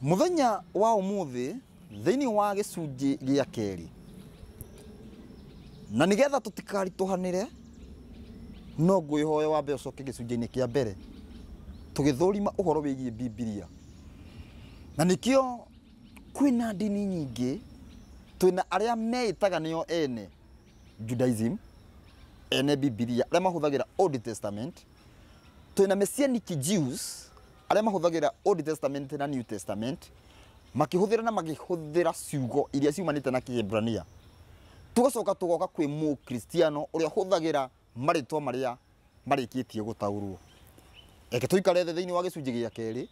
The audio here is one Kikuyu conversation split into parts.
Mũthenya wa ũmũthĩ thĩinĩ wa gĩcunjĩ gĩa kerĩ, na nĩgetha tũtikaritũhanĩre, no ngwĩhoya wambe ũcoke gĩcunjĩ-inĩ kĩa mbere tũgĩthũrima ũhoro wĩgiĩ Bibilia. Na nĩkĩo kwĩna ndini nyingĩ, twĩna arĩa meĩtaga nĩo ene Judaism, ene Bibilia, arĩa mahũthagĩra Old Testament, twĩna Messianic Jews arĩa mahũthagĩra Old Testament na New Testament, makĩhũthĩra na makĩhũthĩra ciugo iria ciumanĩte na Kĩhebrania. Tũgacoka tũgoka kwĩ Mũkristiano ũrĩa ũhũthagĩra marĩtwa marĩa marĩkĩtie gũtaũrwo. Reke tũikare thĩ thĩinĩ wa gĩcunjĩ gĩa kerĩ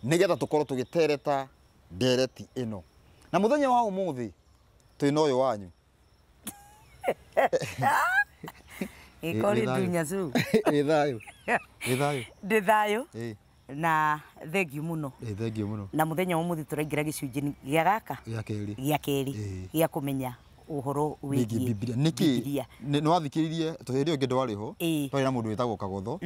nĩgetha tũkorwo tũgĩtereta ndereti ĩno. Na mũthenya wa ũmũthĩ twĩna ũyũ wanyu. Ĩkori ndunya zu. Ĩ thayũ. Ĩ thayũ. Ndĩ thayũ. Na thengiũ mũno. Ĩ thengiũ mũno. Na mũthenya wa ũmũthĩ tũraingĩra gĩcunjĩ gĩa gaka? Gĩa kerĩ. Gĩa kerĩ. Gĩa kũmenya ũhoro wĩgiĩ Bibilia. Nĩkĩ nĩ wathikĩrĩirie hĩndĩ ĩyo ĩngĩ ndwarĩ ho, twarĩ na mũndũ wĩtagwo Kagotho.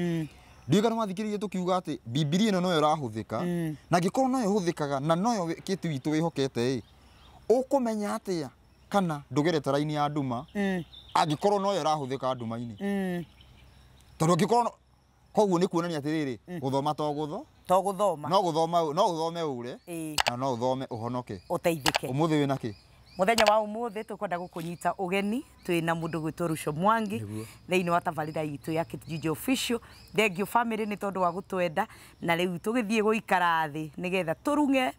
Ndiũĩ kana wathikĩrĩirie tũkiuga atĩ Bibilia ĩno noyo ĩrahũthĩka, na angĩkorwo noyo ĩhũthĩkaga na noyo kĩtu witũ wĩhokete ĩ, ũkũmenya atĩa kana ndũgerete raini ya nduma, angĩkorwo noyo ĩrahũthĩka nduma-inĩ. Tondũ angĩkorwo koguo nĩ kuonania atĩrĩrĩ, gũthoma to gũtho, to gũthoma, no gũthoma, no ũthome ũre, na no ũthome ũhonoke, ũteithĩke. Ũmũthĩ wĩna kĩ? Mũthenya wa ũmũthĩ tũkwenda gũkũnyita ũgeni twĩna mũndũ gwĩtwo Ruco Mwangi thĩinĩ wa tabarĩra itũ ya Kit Official. Thank you family nĩ tondũ wa gũtwenda, na rĩu tũgĩthiĩ gũikara thĩ nĩgetha tũrung'e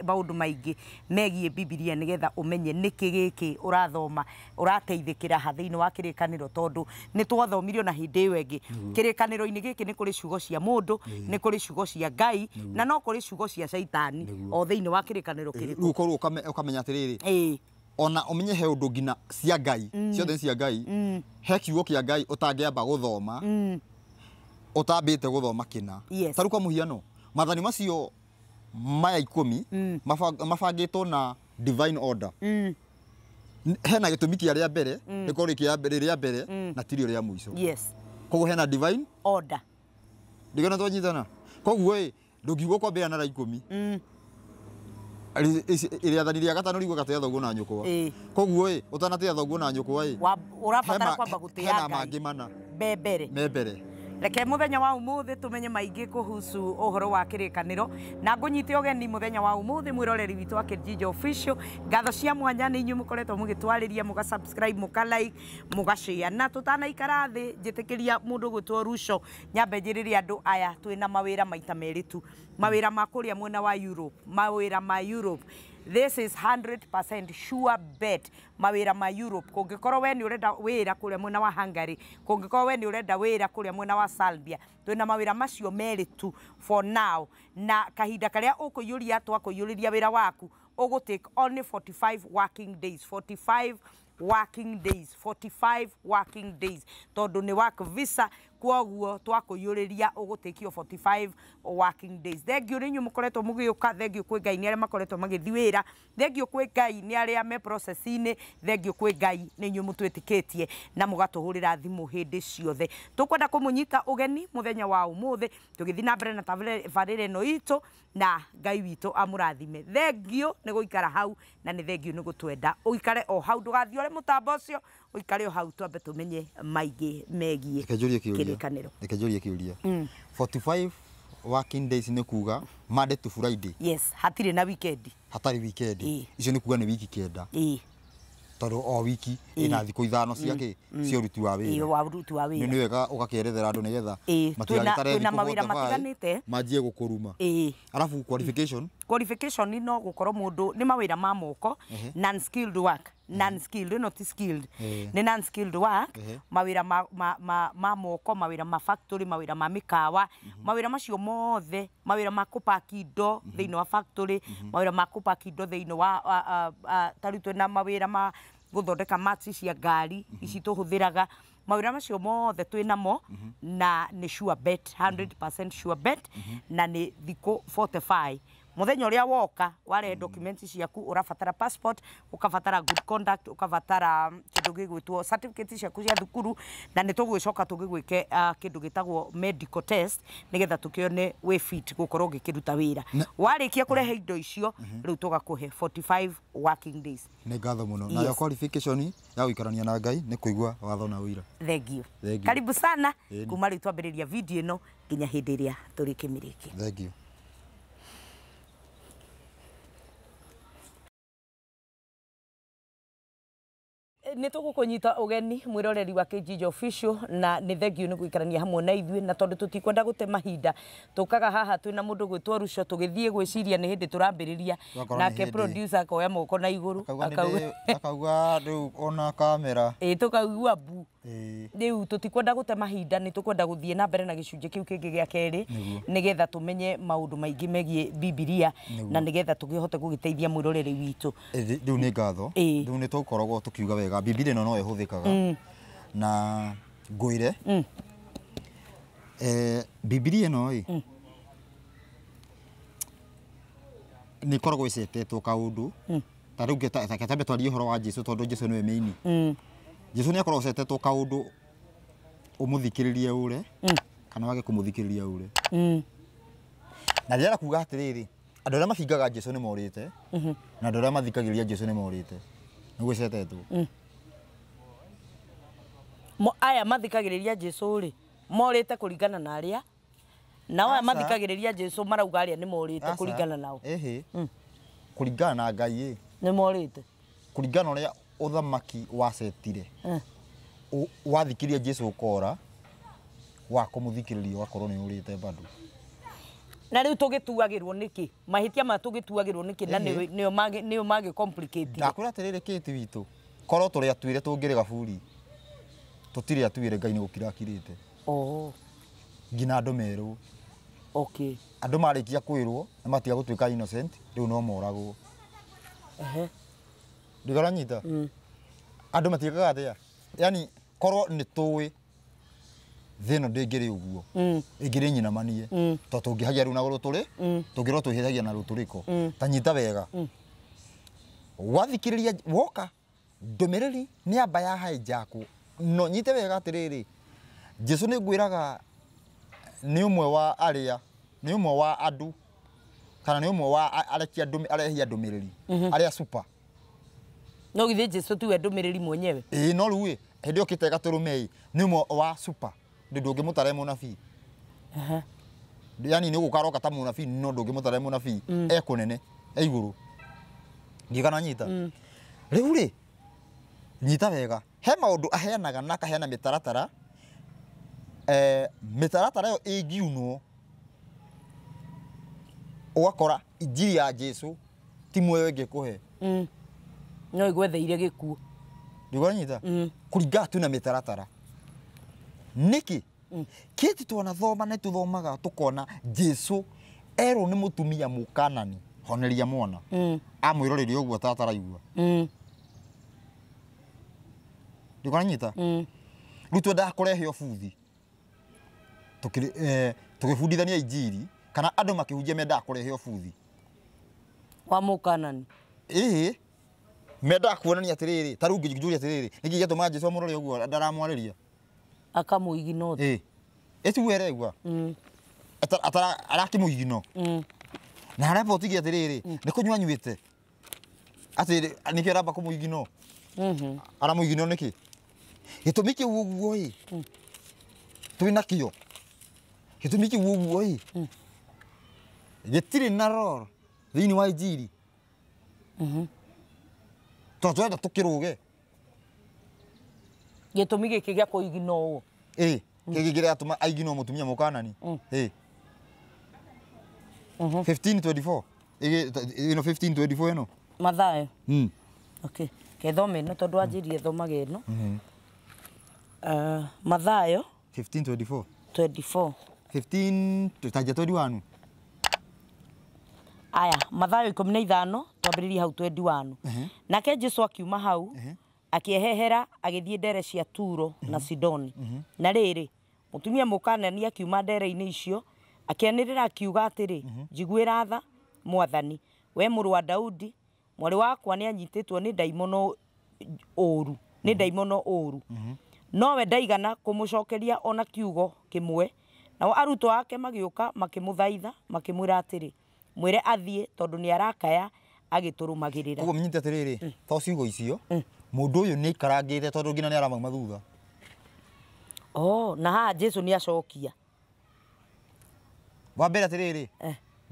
maũndũ maingĩ megiĩ Bibilia nĩgetha ũmenye nĩkĩ gĩkĩ ũrathoma ũrateithĩkĩra ha thĩinĩ wa kĩrĩkanĩro, tondũ nĩ twathomire ona hĩndĩ ĩyo ĩngĩ. Kĩrĩkanĩro-inĩ gĩkĩ nĩ kũrĩ ciugo cia mũndũ, nĩ kũrĩ ciugo cia Ngai, na no kũrĩ ciugo cia Caitani o thĩinĩ wa kĩrĩkanĩro kĩrĩkũ. Rĩu ũkorwo ũkamenya atĩrĩrĩ, ona ũmenye he ũndũ nginya cia Ngai, ciothe cia Ngai, he kiugo kĩa Ngai ũtangĩamba gũthoma, ũtambĩte gũthoma kĩna. Ta rĩu kwa mũhiano, maathani macio maya 10 mabangĩtwo na divine order. Hena gĩtũmi kĩa rĩa mbere, rĩkorwo rĩ rĩa mbere na tirio rĩa mũico. Koguo hena divine order. Ndigana twanyitana. Koguo ĩ ndũngiuga kwambĩrĩria na 10. Rĩathani rĩa gatano riugaga tĩa thoguo na nyũkwa. Koguo ĩ ũtanatĩa thoguo na nyũkwa ĩ ũrabatara kwamba gũtĩa Ngai. Hena mangĩ mana mbere. Mbere. Reke mũthenya wa ũmũthĩ tũmenye maingĩ kuhusu ũhoro wa kĩrĩkanĩro, na ngũnyite ũgeni mũthenya wa ũmũthĩ mwĩroreri witũ wa Kit Official. Ngatho cia mwanya nĩ inyuĩ mũkoretwo mũgĩtwarĩria, mũga subscribe, mũka like, mũga share. Na tũtanaikara thĩ njĩtĩkĩria mũndũ gwĩtwo Ruco nyambe njĩrĩre andũ aya twĩna mawĩra maita merĩ tu, mawĩra ma kũrĩa mwena wa Europe, mawĩra ma Europe. This is 100% sure bet. Mawĩra ma Europe. Kũngĩkorwo we nĩ ũrenda wĩra kũrĩa mwena wa Hungary, kũngĩkorwo we nĩ ũrenda wĩra kũrĩa mwena wa Serbia, twĩna mawĩra macio merĩ tu for now. Na kahinda karĩa ũkũiyũria twakũiyũrĩria wĩra waku ũgũ take only 45 working days, 45 working days, 45 working days, tondũ nĩ work visa, kwoguo twakũiyũrĩria ũgũtĩkio 45 working days. Thank you nĩ inyuĩ mũkoretwo mũgĩũka, thank you kwĩ Ngai nĩ arĩa makoretwo magĩthiĩ wĩra, thank you kwĩ Ngai nĩ arĩa me process-inĩ, thank you kwĩ Ngai nĩ inyuĩ mũtwĩtĩkĩtie na mũgatũhũrĩra thimũ hĩndĩ ciothe. Tũkwenda kũmũnyita ũgeni mũthenya wa ũmũthĩ tũgĩthiĩ na mbere na tabarĩra ĩno itũ, na Ngai witũ amũrathime. Thank you nĩ gũikara hau, na nĩ thank you nĩ gũtwenda. Ũikare o hau, ndũgathiĩ mũtambo ũcio, ũikare o hau twambe tũmenye maingĩ megiĩ kĩrĩkanĩro. Reke njũrie kĩũria. 45 working days nĩ kuga Monday to Friday. Yes, hatirĩ na weekend. Hatarĩ weekend. Icio nĩ kuga nĩ wiki 9. Tondũ o wiki ĩna thikũ 5 cia kĩ cia ũruti wa wĩra. Wa ũruti wa wĩra. Nĩ wega ũgakĩerethera andũ nĩgetha matigagĩtare thikũ mawĩra matiganĩte manjie gũkũruma. Alafu qualification. Qualification no gũkorwo mũndũ nĩ mawĩra ma moko, non skilled work, non skilled, not skilled. Nĩ non skilled work, mawĩra ma moko, mawĩra ma factory, mawĩra ma mĩkawa, mawĩra macio mothe, mawĩra ma kũpaki indo thĩinĩ wa factory, mawĩra ma kũpaki indo thĩinĩ wa ta rĩu twĩna mawĩra ma gũthondeka mats cia ngari ici tũhũthĩraga, mawĩra macio mothe twĩnamo, na nĩ sure bet, 100% sure bet, na nĩ thikũ 45 Muthenya uria woka warehe documents ciaku, urabatara passport, ukabatara good conduct, ukabatara kindu gigwitwo certificate ciaku cia thukuru, na nĩ tũgũgĩcoka tũgĩgwĩke kĩndũ gĩtagwo medical test nĩgetha tũkĩone wĩ fit gũkorwo ũgĩkĩruta wĩra. Warĩkia kũrehe indo icio rĩu tũgakũhe 45 working days. Nĩ ngatho mũno. Nayo qualification ya gũikarania na Ngai nĩ kũigua watho na ũira. Thank you. Karibu sana kuma rĩu twambĩrĩria video ĩno nginya hĩndĩ ĩrĩa tũrĩkĩmĩrĩkia. Thank you. Nĩ tũgũkũnyita ũgeni mwĩroreri wa Kijiji Official, na nĩ thengio nĩ gũikarania hamwe na ithuĩ, na tondũ tũtikwenda gũte mahinda tũkaga haha twĩna mũndũ gwĩtwo Ruco tũgĩthiĩ gwĩciria nĩ hĩndĩ tũrambĩrĩria, nake producer akoya moko na igũrũ akauga rĩu ona kamera ĩ tũkaigua mbu. Rĩu tũtikwenda gũte mahinda, nĩ tũkwenda gũthiĩ na mbere na gĩcunjĩ kĩu kĩngĩ gĩa kerĩ nĩgetha tũmenye maũndũ maingĩ megiĩ Bibilia na nĩgetha tũkĩhote gũgĩteithia mwĩroreri witũ. Rĩu nĩ ngatho, rĩu nĩ tũkoragwo tũkiuga wega Bibilia ĩno no ĩhũthĩkaga na ngwĩre Bibilia ĩno ĩ nĩ ĩkoragwo ĩcetetwo kaũndũ ta rĩu tambe twarie ũhoro wa Jesũ tondũ Jesũ nĩwe main. Jesũ nĩ akoragwo acetetwo kaũndũ ũmũthikĩrĩrie ũre kana wage kũmũthikĩrĩria ũre. Na rĩrĩa kuga atĩrĩrĩ, andũ arĩa mabingaga Jesũ nĩ morĩte na andũ arĩa mathikagĩrĩria Jesũ nĩ morĩte, nĩguo ĩcetetwo. Aya mathikagĩrĩria Jesũ rĩ morĩte kũringana na arĩa, nao aya mathikagĩrĩria Jesũ marauga arĩa nĩ morĩte kũringana nao. Ĩhĩ, kũringana na Ngai ĩ nĩ morĩte kũringana na ũrĩa ũthamaki wacetire. Wathikiria Jesũ ũkora, wa kũmũthikĩrĩria ũgakorwo nĩ ũrĩte bado. Na rĩu tũgĩtuagĩrwo nĩkĩ? Mahĩtia maya tũgĩtuagĩrwo nĩkĩ na nĩo magĩ complicate? Ndakwĩra atĩrĩrĩ Kate witũ, korwo tũrĩ atuĩre tũngĩrĩ gaburi, tũtirĩ atuĩre Ngai nĩ gũkira akirĩte. Nginya andũ merwo. Okay. Andũ marĩkia kwĩrwo na matiga gũtuĩka innocent, rĩu no moragwo. Ndigaranyita. Andũ matiĩkaga atĩa? Yaani korwo nĩ tũĩ thĩ ĩno ndĩngĩrĩ ũguo, ĩngĩrĩ nyinamanie, tondũ tũngĩhagia rĩu na rũtũrĩ, tũngĩrwo twĩhĩhagia na rũtũrĩko. Ta nyita wega. Wathikĩrĩria woka ndũmĩrĩri nĩ amba ya hijackwo. No nyite wega atĩrĩrĩ, Jesũ nĩ ngwĩraga nĩ ũmwe wa arĩa, nĩ ũmwe wa andũ, kana nĩ ũmwe wa arekia arehia ndũmĩrĩri, arĩa super. No githĩ Jesũ tiwe ndũmĩrĩri mwenyewe? Ĩĩ, no rĩu ĩ hĩndĩ ĩyo ũkĩte gatũrũme ĩ nĩ ũmwe wa super, ndũngĩmũtara mũnabii. Yaani nĩ gũka aroka ta mũnabii no ndũngĩmũtara mũnabii, e kũnene, e igũrũ. Ndigana nyita. Rĩu rĩ nyita wega, he maũndũ aheanaga na akaheana mĩtaratara, mĩtaratara ĩyo ĩngiunwo ũgakora injiri ya Jesũ ti muoyo ĩngĩkũhe. No igwetheire gĩkuũ. Ndigwanyita? Kũringana tu na mĩtaratara. Nĩkĩ? Kĩti twanathoma nĩ tũthomaga tũkona Jesũ erwo nĩ mũtumia mũkanani honeria mwana. Amwĩroreire ũguo tataraigua. Ndigwanyita? Rĩu twendaga kũrehe ũbuthi. Tũgĩbundithania injiri kana andũ makĩhunjia mendaga kũrehe ũbuthi. Wa mũkanani. Ĩĩ. Mendaga kuonania atĩrĩrĩ, ta rĩu ngĩnjũria atĩrĩrĩ, nĩkĩ gĩatũma Jesũ amũrore ũguo ndaramwarĩria? Akamũigino. Ĩĩ. Ĩtiguo aregua. Arakĩmũigino. Na arabotigi atĩrĩrĩ, nĩ kũnyua anyuĩte. Atĩ nĩkĩo aramba kũmũigino. Aramũigino nĩkĩ? Gĩtũmi kĩu ũguo ĩ, twĩna kĩo. Gĩtũmi kĩu ũguo ĩ, gĩtirĩ na role thĩinĩ wa injiri. Tondũ tũrenda tũkĩrũge. Gĩtũmi gĩkĩ gĩa kũigino ũũ. Ĩĩ, gĩkĩ kĩratũma aiginwo mũtumia mũkanani. Ĩĩ. 1524. Ĩno 1524 ĩno. Mathayo. Okay. Kethome ĩno tondũ wanjĩrire thomage ĩno. Mathayo 1524. 24. 15 tanja 21. Aya, Mathayo 15 twambĩrĩrie hau 21. Nake Jesũ akiuma hau akĩehehera agĩthiĩ ndere cia Turo na Sidoni. Na rĩrĩ, mũtumia mũkanani akiuma ndere-inĩ icio akĩanĩrĩra akiuga atĩrĩ, njiguĩra tha Mwathani, we mũrũ wa Daudi, mwarĩ wakwa nĩ anyitĩtwo nĩ ndaimono ũũru, nĩ ndaimono ũũru. Nowe ndaigana kũmũcokeria ona kiugo kĩmwe. Nao arutwo ake magĩũka makĩmũthaitha makĩmwĩra atĩrĩ, mwĩre athiĩ tondũ nĩ arakaya agĩtũrũmagĩrĩra. Koguo menyite atĩrĩrĩ, to ciugo icio, mũndũ ũyũ nĩ aikarangĩte tondũ nginya nĩ aramauma thutha. Oh, na haha Jesu nĩ acokia. Wa mbere atĩrĩrĩ,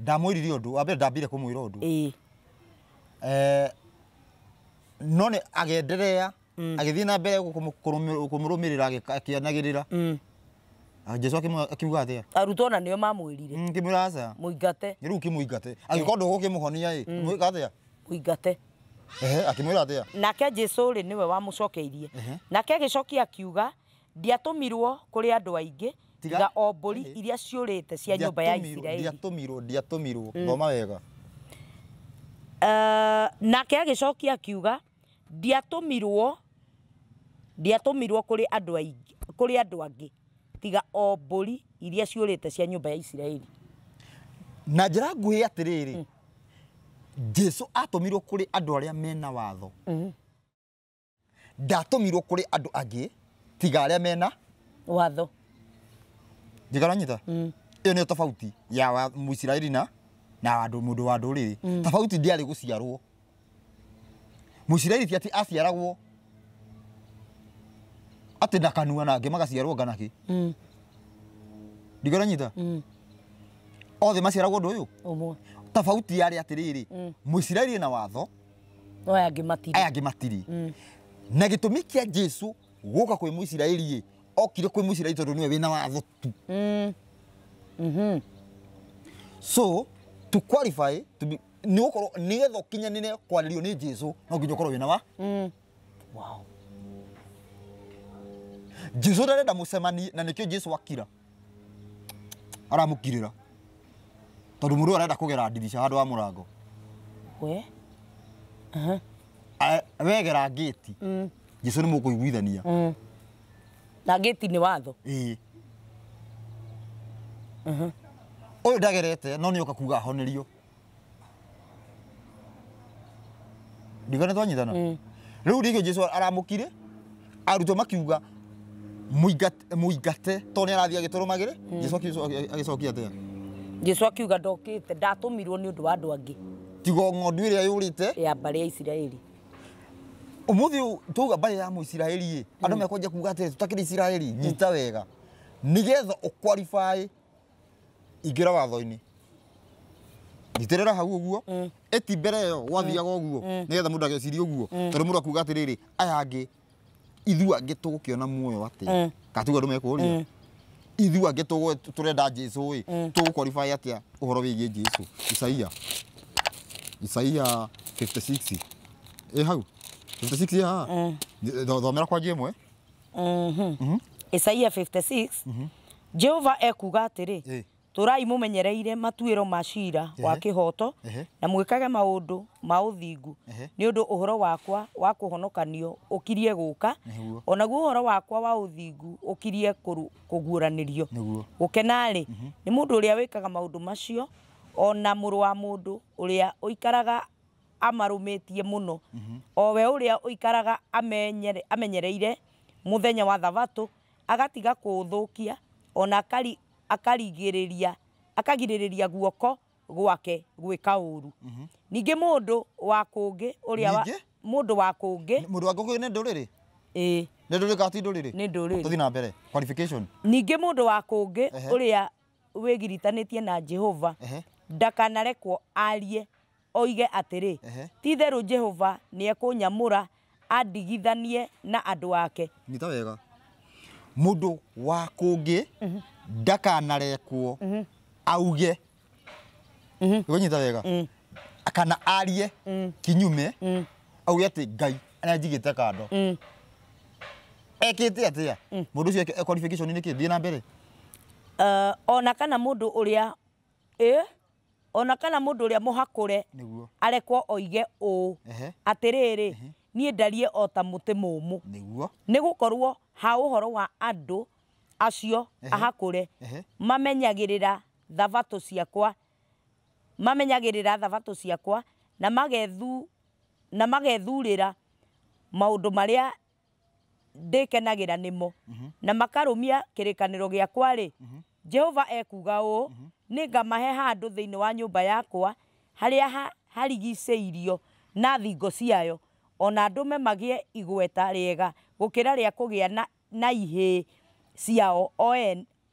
ndamwĩrire ũndũ, wa mbere ndambire kũmwĩra ũndũ. Ĩĩ. No nĩ agenderea, agĩthiĩ na mbere kũmũrũmĩrĩra akĩanagĩrĩra. Jesu akiuga atĩa? Arutwo ona nĩo mamwĩrire. Kĩmwĩra aca. Mũingate. Rĩu kĩmũingate. Angĩkorwo ndũgũkĩmũhonia ĩ, mwĩka atĩa? Mũingate. Ehe, akĩmwĩra atĩa? Nake Jesu rĩ nĩwe wamũcokeirie. Nake agĩcokia akiuga, ndiatũmirwo kũrĩ andũ aingĩ tiga o mbũri iria ciũrĩte cia nyũmba ya Isiraeli. Ndiatũmirwo, thoma wega. Nake agĩcokia akiuga, ndiatũmirwo kũrĩ andũ aingĩ, kũrĩ andũ angĩ tiga o mbũri iria ciũrĩte cia nyũmba ya Isiraeli. Na njĩra nguhĩ atĩrĩrĩ, Jesu atũmirwo kũrĩ andũ arĩa mena watho. Ndatũmirwo kũrĩ andũ angĩ tiga arĩa mena watho. Njikaranyita? Ĩyo nĩyo tofauti ya Mũisiraeli na andũ mũndũ wa ndũrĩrĩ. Tofauti ndĩarĩ gũciarwo. Mũisiraeli ti atĩ aciaragwo atĩ na kanua na angĩ magaciarwo nganakĩ. Ndikaranyita? Othe maciaragwo ũndũ ũyũ? Ũmwe. Tofauti yarĩ atĩrĩrĩ, Mũisiraeli na watho, no aya angĩ matirĩ. Aya angĩ matirĩ. Na gĩtũmi kĩa Jesu gũka kwĩ Mũisiraeli, okire kwĩ Mũisiraeli tondũ nĩwe wĩna watho tu. So to qualify to be nĩ ũkorwo nĩgetha ũkinyanĩre kwarĩrio nĩ Jesu no nginya ũkorwo wĩna wa. Wow. Jesu ndarenda mũcemanie na nĩkĩo Jesu akira. Aramũkirĩra. Tondũ mũndũ arenda kũgera ndirica handũ wa mũrango. We? Wegera gate. Jesu nĩ mũkũiguithania. Na gate nĩ watho. Ĩĩ. Ũyũ ndagerete no nĩoka kuga ahonerio. Ndigana twanyitana. Rĩu rĩngĩ Jesu aramũkire, arutwo makiuga mũingate tondũ nĩ arathiĩ agĩtũrũmagĩrĩra. Jesu agĩcokia atĩa? Jesu akiuga ndokĩte, ndatũmirwo nĩ ũndũ wa andũ angĩ. Tiga ng'ondu ĩrĩa yũrĩte ya mbarĩ ya Isiraeli. Ũmũthĩ twauga mbarĩ ya Mũisiraeli ĩ, andũ mekwanjia kuga atĩrĩ tũtakĩrĩ Isiraeli, nyita wega. Nĩgetha ũqualify ingĩra watho-inĩ. Nyitĩrĩra hau ũguo, ĩti mbere ĩyo gwathiaga ũguo, nĩgetha mũndũ ageciria ũguo. Tondũ mũndũ akuga atĩrĩrĩ, aya angĩ ithuĩ angĩ tũgũkĩona muoyo atĩa? Kana tuge andũ mekũũria. Ithuĩ angĩ tũrenda Jesu ĩ, tũgũqualify atĩa ũhoro wĩgiĩ Jesu? Isaia 56. Ĩ hau? 56 ĩ haha? Thomera kwanjia ĩmwe. Isaia 56. Jehova ekuga atĩrĩ, tũrai mũmenyereire matuĩro ma ciira wa kĩhooto na mwĩkage maũndũ ma ũthingu, nĩ ũndũ ũhoro wakwa wa kũhonokanio ũkirie gũka, onaguo ũhoro wakwa wa ũthingu ũkirie kũguũranĩrio. Gũkena-rĩ, nĩ mũndũ ũrĩa wĩkaga maũndũ macio, ona mũrũ wa mũndũ ũrĩa ũikaraga amarũmĩtie mũno, o we ũrĩa ũikaraga amenyereire mũthenya wa Thabatũ, agatiga kũũthũkia, ona akagirĩrĩria guoko gwake gwĩka ũũru. Ningĩ mũndũ wa kũngĩ ũrĩa mũndũ wa kũngĩ, mũndũ wa kũngĩ nĩ ndũrĩrĩ? Ĩĩ. Nĩ ndũrĩrĩ kana ti ndũrĩrĩ? Nĩ ndũrĩrĩ. Tũthiĩ na mbere. Qualification. Ningĩ mũndũ wa kũngĩ ũrĩa wĩgiritanĩtie na Jehova ndakanarekwo arie oige atĩrĩ, ti-itherũ Jehova nĩekũnyamũra andigithanie na andũ ake. Nyita wega. Mũndũ wa kũngĩ ndakanarekwo auge. Ũnyita wega. Kana arie kinyume auge atĩ Ngai nĩanjigĩte kando. Ekĩte atĩa? Mũndũ ũcio qualification nĩ kĩ? Thiĩ na mbere. Ona kana mũndũ ũrĩa ona kana mũndũ ũrĩa mũhakũre arekwo oige ũũ, atĩrĩrĩ, niĩ ndarie o ta mũtĩ mũũmũ. Nĩguo. Nĩgũkorwo ha ũhoro wa andũ acio ahakũre mamenyagĩrĩra thabatũ ciakwa, Mamenyagĩrĩra thabatũ ciakwa na magethurĩra maũndũ marĩa ndĩkenagĩra nĩmo na makarũmia kĩrĩkanĩro gĩakwa rĩ, Jehova ekuga ũũ, nĩngamahe handũ thĩinĩ wa nyũmba yakwa harĩa harigicĩirio na thingo ciayo, ona ndũme magĩe igweta rĩega gũkĩra rĩa kũgĩa na ihĩĩ ciao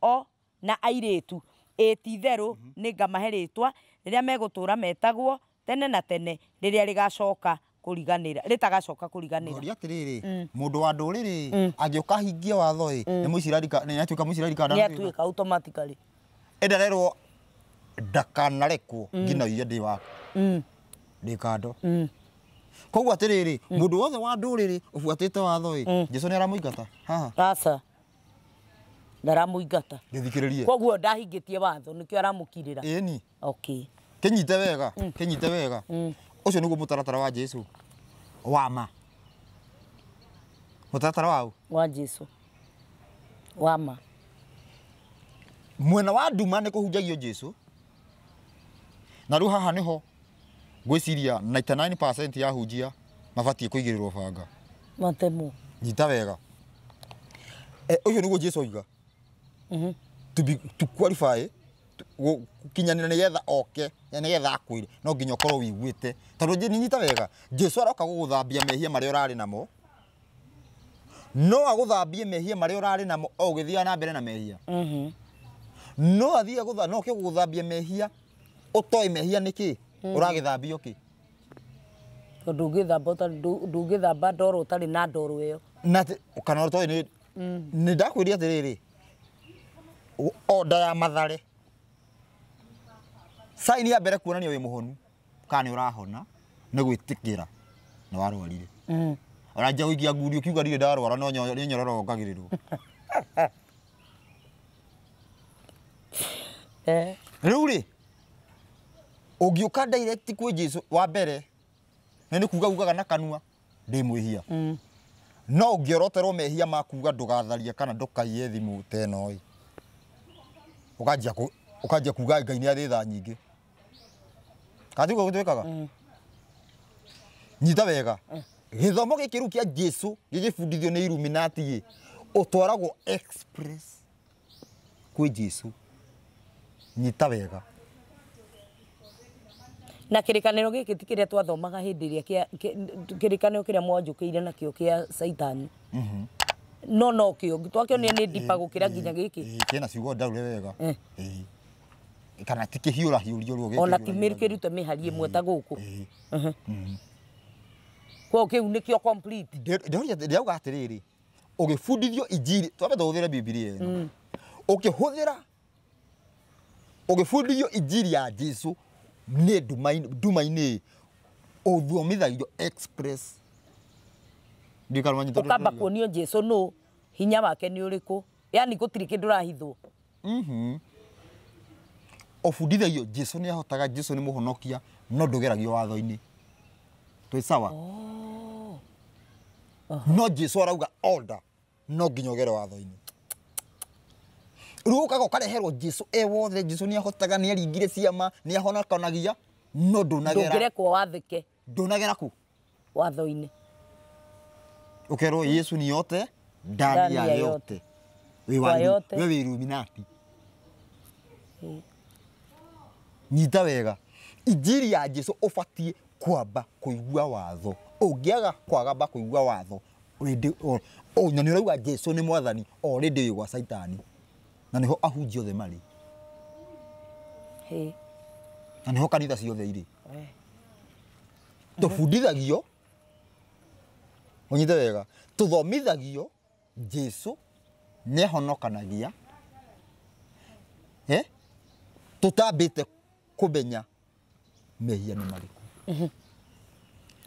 o na airĩtu. Ĩ ti-itherũ nĩngamahe rĩtwa rĩrĩa megũtũũra metagwo tene na tene, rĩrĩa rĩgacoka kũriganĩra, rĩtagacoka kũriganĩra. Ngoria atĩrĩrĩ, mũndũ wa ndũrĩrĩ angĩũka ahingie watho ĩ, nĩ Mũisiraeli nĩ atuĩka Mũisiraeli kana nĩ atuĩka automatically. Ĩndarerwo ndakanarekwo nginya iria ndĩ waku ndĩ kando. Koguo atĩrĩrĩ, mũndũ wothe wa ndũrĩrĩ ũbuatĩte watho ĩ, Jesũ nĩ aramũingata haha? Aca, ndaramũingata. Gĩthikĩrĩrie. Koguo ndahingĩtie watho nĩkĩo aramũkirĩra. Ĩni. Okay. Kĩnyite wega, kĩnyite wega. Ũcio nĩguo mũtaratara wa Jesũ wa ma. Mũtaratara wa wa Jesũ wa ma. Mwena wa nduma nĩ kũhunjagio Jesũ. Na rĩu haha nĩho ngwĩciria 99% ya hunjia mabatiĩ kũigĩrĩrwo banga. Matemo. Nyita wega. Ũcio nĩguo Jesũ oiga. To qualify gũkinyanĩra nĩgetha oke, nĩgetha akwĩre, no nginya ũkorwo wĩiguĩte. Tondũ nyita wega, Jesũ aroka gũgũthambia mehia marĩa ũrarĩ namo. No agũthambie mehia marĩa ũrarĩ namo o ũgĩthiaga na mbere na mehia. No athiĩ agũtha, no oke gũgũthambia mehia ũtoĩ mehia nĩ kĩ, ũragĩthambio kĩ? Tondũ ndũngĩthamba ndoro ũtarĩ na ndoro ĩyo. Na kana ũtoĩ nĩ nĩ ndakwĩria atĩrĩrĩ, order ya Mathare saini ya mbere kuonania wĩ mũhonu kana nĩ ũrahona nĩ gwĩtĩkĩra nĩ warwarire. Ũranjia gũikia ngundi ũkiuga ndirĩ ndarwara no nĩ nyororo wongagĩrĩrwo. Rĩu rĩ, ũngĩũka direct kwĩ Jesũ wa mbere nĩ kuga ugaga na kanua ndĩ mwĩhia. No ũngĩoroterwo mehia ma kuga ndũgatharie kana ndũkaiye thimũ ta ĩno ĩ, ũkanjia kuga Ngai nĩ arĩ tha nyingĩ. Kana tiguo gũtuĩkaga? Nyita wega. Gĩthomo gĩkĩ rĩu kĩa Jesũ gĩgĩbundithio nĩ Illuminati ĩ, ũtwaragwo express kwĩ Jesũ. Nyita wega. Na kĩrĩkanĩro gĩkĩ ti kĩrĩa twathomaga hĩndĩ ĩrĩa kĩrĩkanĩro kĩrĩa mwanjũkĩire nakĩo kĩa Caitani. No no kĩo twakĩonire nĩ ndipa gũkĩra nginya gĩkĩ. Kĩna ciugo ndaure wega. Kana ti kĩhiũra hiũrio ruo gĩkĩ. Ona ti mĩrute mĩhari ĩmwe ta gũkũ. Koguo kĩu nĩkĩo complete. Ndĩrauga atĩrĩrĩ, ũgĩbundithio injiri, twambe tũhũthĩre Bibilia ĩno. Ũkĩhũthĩra ũgĩbundithio injiri ya Jesũ nĩ nduma-inĩ ũthomithagio express. Ũkamba kuonio Jesũ nũ, hinya wake nĩ ũrĩkũ, yani gũtirĩ kĩndũ ũrahithwo. Ũbundithagio Jesũ nĩ ahotaga, Jesũ nĩ mũhonokia, no ndũgeragio watho-inĩ. Twĩ sawa? No Jesũ arauga order, no nginya ũgere watho-inĩ. Rĩu ũkaga ũkareherwo Jesũ e wothe, Jesũ nĩ ahotaga, nĩ aringire ciama, nĩ ahonokonagia, no ndũnagera. Ndũngĩrekwo wathĩke. Ndũnagera kũ? Watho-inĩ. Ũkerwo Yesu ni yote, ndani ya yote. We wĩ Illuminati. Nyita wega. Injiri ya Jesũ ũbatiĩ kwamba kũigua watho. Ũngĩaga kwagamba kũigua watho, na nĩ ũrauga Jesũ nĩ mwathani, already wĩ gwa Caitani. Na nĩho ahunjia othe marĩ. Na nĩho kanitha ciothe irĩ. Tũbundithagio, ũnyite wega, tũthomithagio Jesũ nĩ ahonokanagia, tũtambĩte kũmenya mehia nĩ marĩkũ.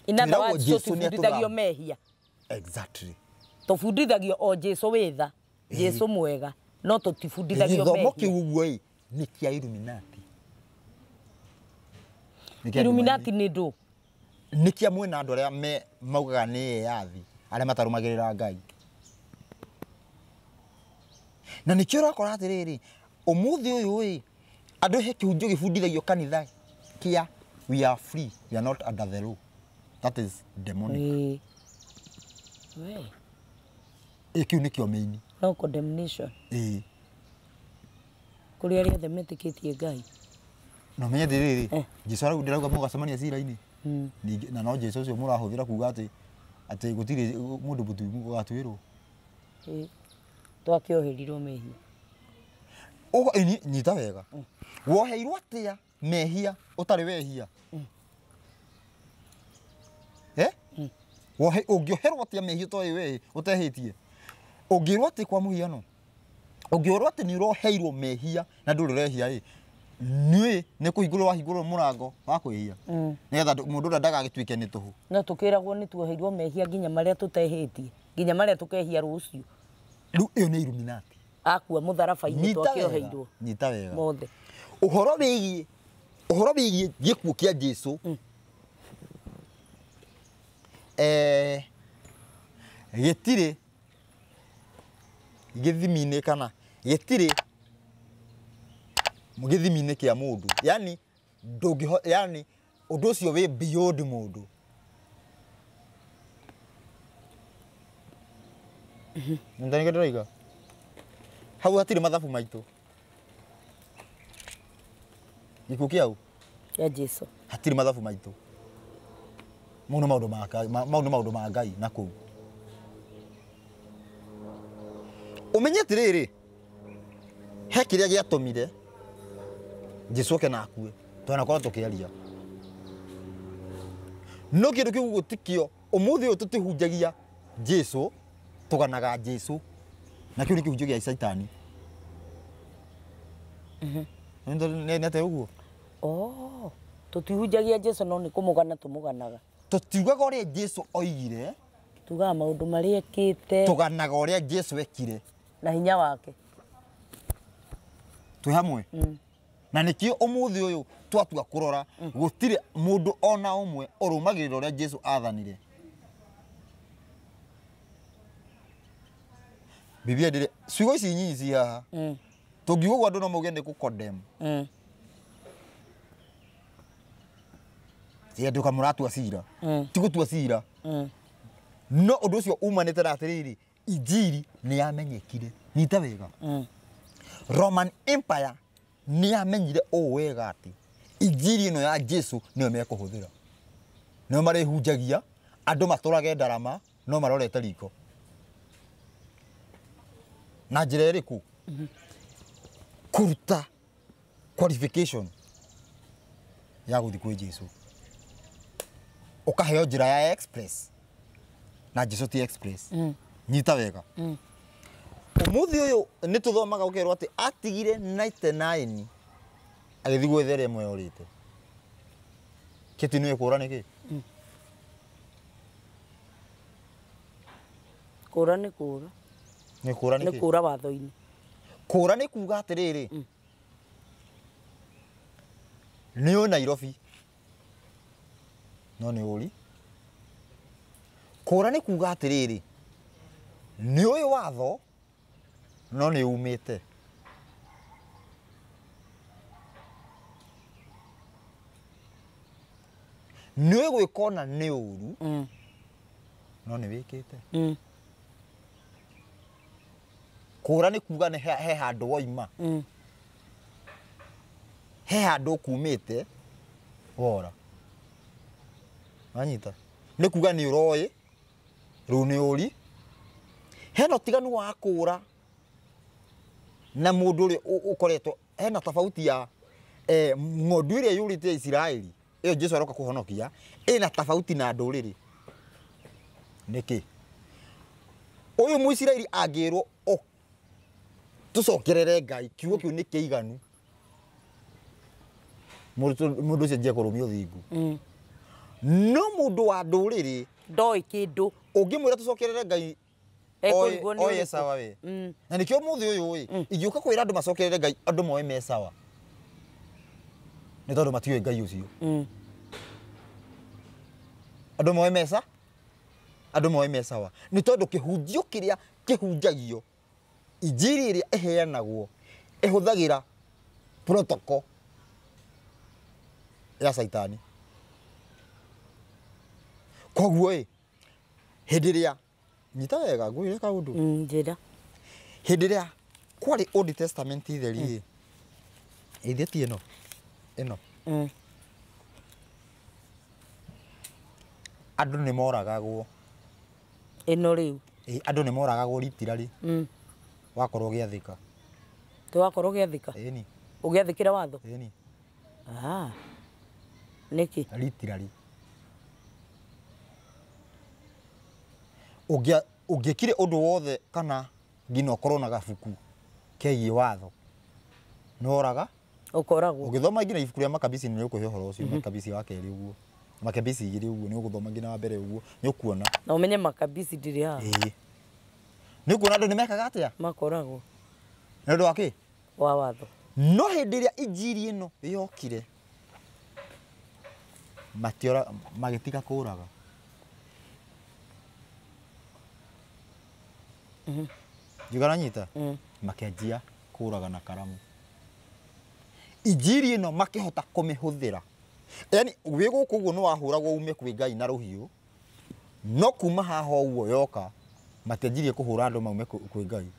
In other words, tũbundithagio mehia. Exactly. Tũbundithagio o Jesũ wĩ tha, Jesũ mwega, no tũtibundithagio mehia. Gĩthomo kĩu ũguo ĩ, nĩ kĩa Illuminati. Illuminati nĩ ndũ? Nĩ kĩa mwena andũ arĩa me maugaga nĩ eyathi, arĩa matarũmagĩrĩra Ngai. Na nĩkĩo ũrakora atĩrĩrĩ, ũmũthĩ ũyũ ĩ, andũ he kĩhunjio gĩbundithagio kanitha Kĩa we are free, we are not under the law, that is demonic. We. Ĩ kĩu nĩkĩo main. No condemnation. Ĩĩ. Kũrĩ arĩa othe metĩkĩtie Ngai. No menye atĩrĩrĩ, Jesũ arauga ndĩrauga mũgacemania cira-inĩ. Ningĩ na no Jesũ ũcio mũrahũthĩra kuga atĩ atĩ gũtirĩ mũndũ mũthingu ũgatuĩrwo. Ĩĩ. Twakĩoherirwo mehia. Ũguo nyita wega. Woheirwo atĩa mehia ũtarĩ wehia? Eh? Wohe ũngĩoherwo atĩa mehia ũtoĩ we ũtehĩtie? Ũngĩrwo atĩ kwa mũhiano, ũngĩrwo atĩ nĩ ũroheirwo mehia na ndũrĩ ũrehia ĩ, nĩ nĩ kũhingũrwo wahingũrwo mũrango wa kwĩhia. Nĩgetha mũndũ ũrĩa ndagagĩtuĩke nĩ tũhũ. No tũkĩragwo nĩ tuoheirwo mehia nginya marĩa tũtehĩtie, nginya marĩa tũkehia rũciũ. Rĩu ĩyo nĩ Illuminati. Akua mũtharaba-inĩ twakĩoheirwo. Nyita wega. Mothe. Ũhoro wĩgiĩ gĩkuũ kĩa Jesũ. Gĩtirĩ gĩthimi-inĩ kana gĩtirĩ gĩthimi-inĩ kĩa mũndũ. Yani ndũngĩho, yani ũndũ ũcio wĩ beyond mũndũ. Nĩ ndĩroiga hau hatirĩ mathabu maitũ. Gĩkuũ kĩa ũ? Kĩa Jesũ. Hatirĩ mathabu maitũ. Mau nĩ maũndũ ma Ngai, mau nĩ maũndũ ma Ngai na kũu. Ũmenye atĩrĩrĩ, he kĩrĩa gĩatũmire Jesũ oke na akue, twanakorwo tũkĩaria. No kĩndũ kĩu gũtikio, ũmũthĩ ũyũ tũtihunjagia Jesũ, tũganaga Jesũ, na kĩu nĩ kĩhunjio gĩa Caitani. Nĩ atĩa ũguo? Oh, tũtihunjagia Jesũ no nĩ kũmũgana tũmũganaga. Tũtiugaga ũrĩa Jesũ oigire, tugaga maũndũ marĩa ekĩte, tũganaga ũrĩa Jesũ ekire na hinya wake. Twĩ hamwe. Na nĩkĩo ũmũthĩ ũyũ twatua kũrora gũtirĩ mũndũ ona ũmwe ũrũmagĩrĩra ũrĩa Jesũ athanire. Biblia ndĩrĩ ciugo ici nyinyi ci haha. Tũngiuga ũguo andũ no mauge nĩ kũ-condemn. Ti andũ kamũratua cira. Ti gũtua cira. No ũndũ ũcio umanĩte na atĩrĩrĩ, injiri nĩ yamenyekire. Nyita wega. Roman Empire nĩ yamenyire ũũ wega atĩ injiri ĩno ya Jesũ nĩyo mekũhũthĩra. Nĩyo marĩhunjagia, andũ matũrage ndarama no marorete riko. Na njĩra ĩrĩkũ? Kũruta qualification ya gũthiĩ kwĩ Jesũ. Ũkaheo njĩra ya express. Na Jesũ ti express. Nyita wega. Ũmũthĩ ũyũ nĩ tũthomaga ũkerwo atĩ atigire 99 agĩthiĩ gwetha ĩrĩa ĩmwe yorĩte. Kĩti nĩwe kũra nĩkĩ? Kũra nĩ kũra. Nĩ kũra nĩkĩ? Nĩ kũra watho-inĩ. Kũra nĩ kuga atĩrĩrĩ, nĩ ũ Nairobi no nĩ ũri. Kũra nĩ kuga atĩrĩrĩ, nĩ ũĩ watho no nĩ umĩte. Nĩ ũĩ gwĩka ona nĩ ũru no nĩ wĩkĩte. Kũra nĩ kuga nĩ he handũ woima. He handũ ũkumĩte wora. Wanyita? Nĩ kuga nĩ ũroĩ, rĩu nĩ ũri. Hena ũtiganu wa kũra na mũndũ ũrĩa ũkoretwo, hena tofauti ya ng'ondu ĩrĩa yũrĩte ya Isiraeli, ĩyo Jesũ aroka kũhonokia, ĩna tofauti na ndũrĩrĩ. Nĩkĩ? Ũyũ Mũisiraeli angĩrwo tũcokerere Ngai, kiugo kĩu nĩ kĩiganu. Mũndũ ũcio anjie kũrũmia ũthingu. No mũndũ wa ndũrĩrĩ ndoĩ kĩndũ. Ũngĩmwĩra tũcokerere Ngai, oye sawa we. Na nĩkĩo ũmũthĩ ũyũ ĩ, ingĩũka kwĩra andũ macokerere Ngai, andũ moe me sawa. Nĩ tondũ matiũĩ Ngai ũcio. Andũ moe mesa, andũ moe me sawa. Nĩ tondũ kĩhunjio kĩrĩa kĩhunjagio, injiri ĩrĩa ĩheanagwo, ĩhũthagĩra protocol. Ya Caitani. Koguo ĩ hĩndĩ ĩrĩa nyita wega ngwĩre kaũndũ. Njĩra. Hĩndĩ ĩrĩa kwarĩ Old Testament theri ĩ ĩthĩ ti ĩno ĩno. Andũ nĩ moragagwo. Ĩno rĩu. Andũ nĩ moragagwo ritirari. Wakorwo ũgĩathĩka. Wakorwo ũgĩathĩka? Ĩni. Ũgĩathĩkĩra watho? Ĩni. Ah. Nĩkĩ? Ritirari. Ũngĩkire ũndũ wothe kana nginya ũkorwo na gabuku kegiĩ watho nĩworaga ũkoragwo ũgĩthoma nginya ibuku rĩa Makabisi nĩ ũkũhe ũhoro ũcio. Makabisi wa kerĩ ũguo, Makabisi igĩrĩ ũguo nĩ ũgũthoma nginya wa mbere ũguo nĩ ũkuona. Na ũmenye Makabisi ndĩrĩ haha. Ĩĩ. Nĩ ũkuona andũ nĩ mekaga atĩa? Makoragwo. Nĩ ũndũ wa kĩ? Wa watho. No hĩndĩ ĩrĩa injiri ĩno yokire matiora magĩtiga kũraga. Njugana nyita? Makĩanjia kũraga na karamu. Injiri ĩno makĩhota kũmĩhũthĩra. Yaani wĩ gũkũ ũguo nĩ wahũragwo ume kwĩ Ngai na rũhiũ, no kuma haha ũguo yoka matianjirie kũhũra andũ maume kwĩ Ngai.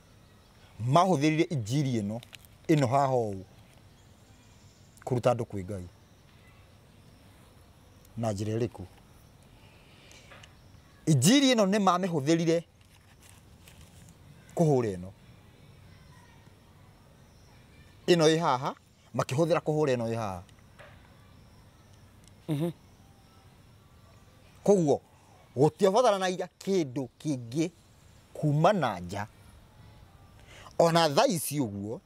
Mahũthĩrire injiri ĩno ĩno haha ũũ kũruta andũ kwĩ Ngai. Na njĩra ĩrĩkũ? Injiri ĩno nĩ mamĩhũthĩrire kũhũra ĩno. Ĩno ĩ haha makĩhũthĩra kũhũra ĩno ĩ haha. Koguo gũtiabataranagia kĩndũ kĩngĩ kuma na nja. Ona thaa ici ũguo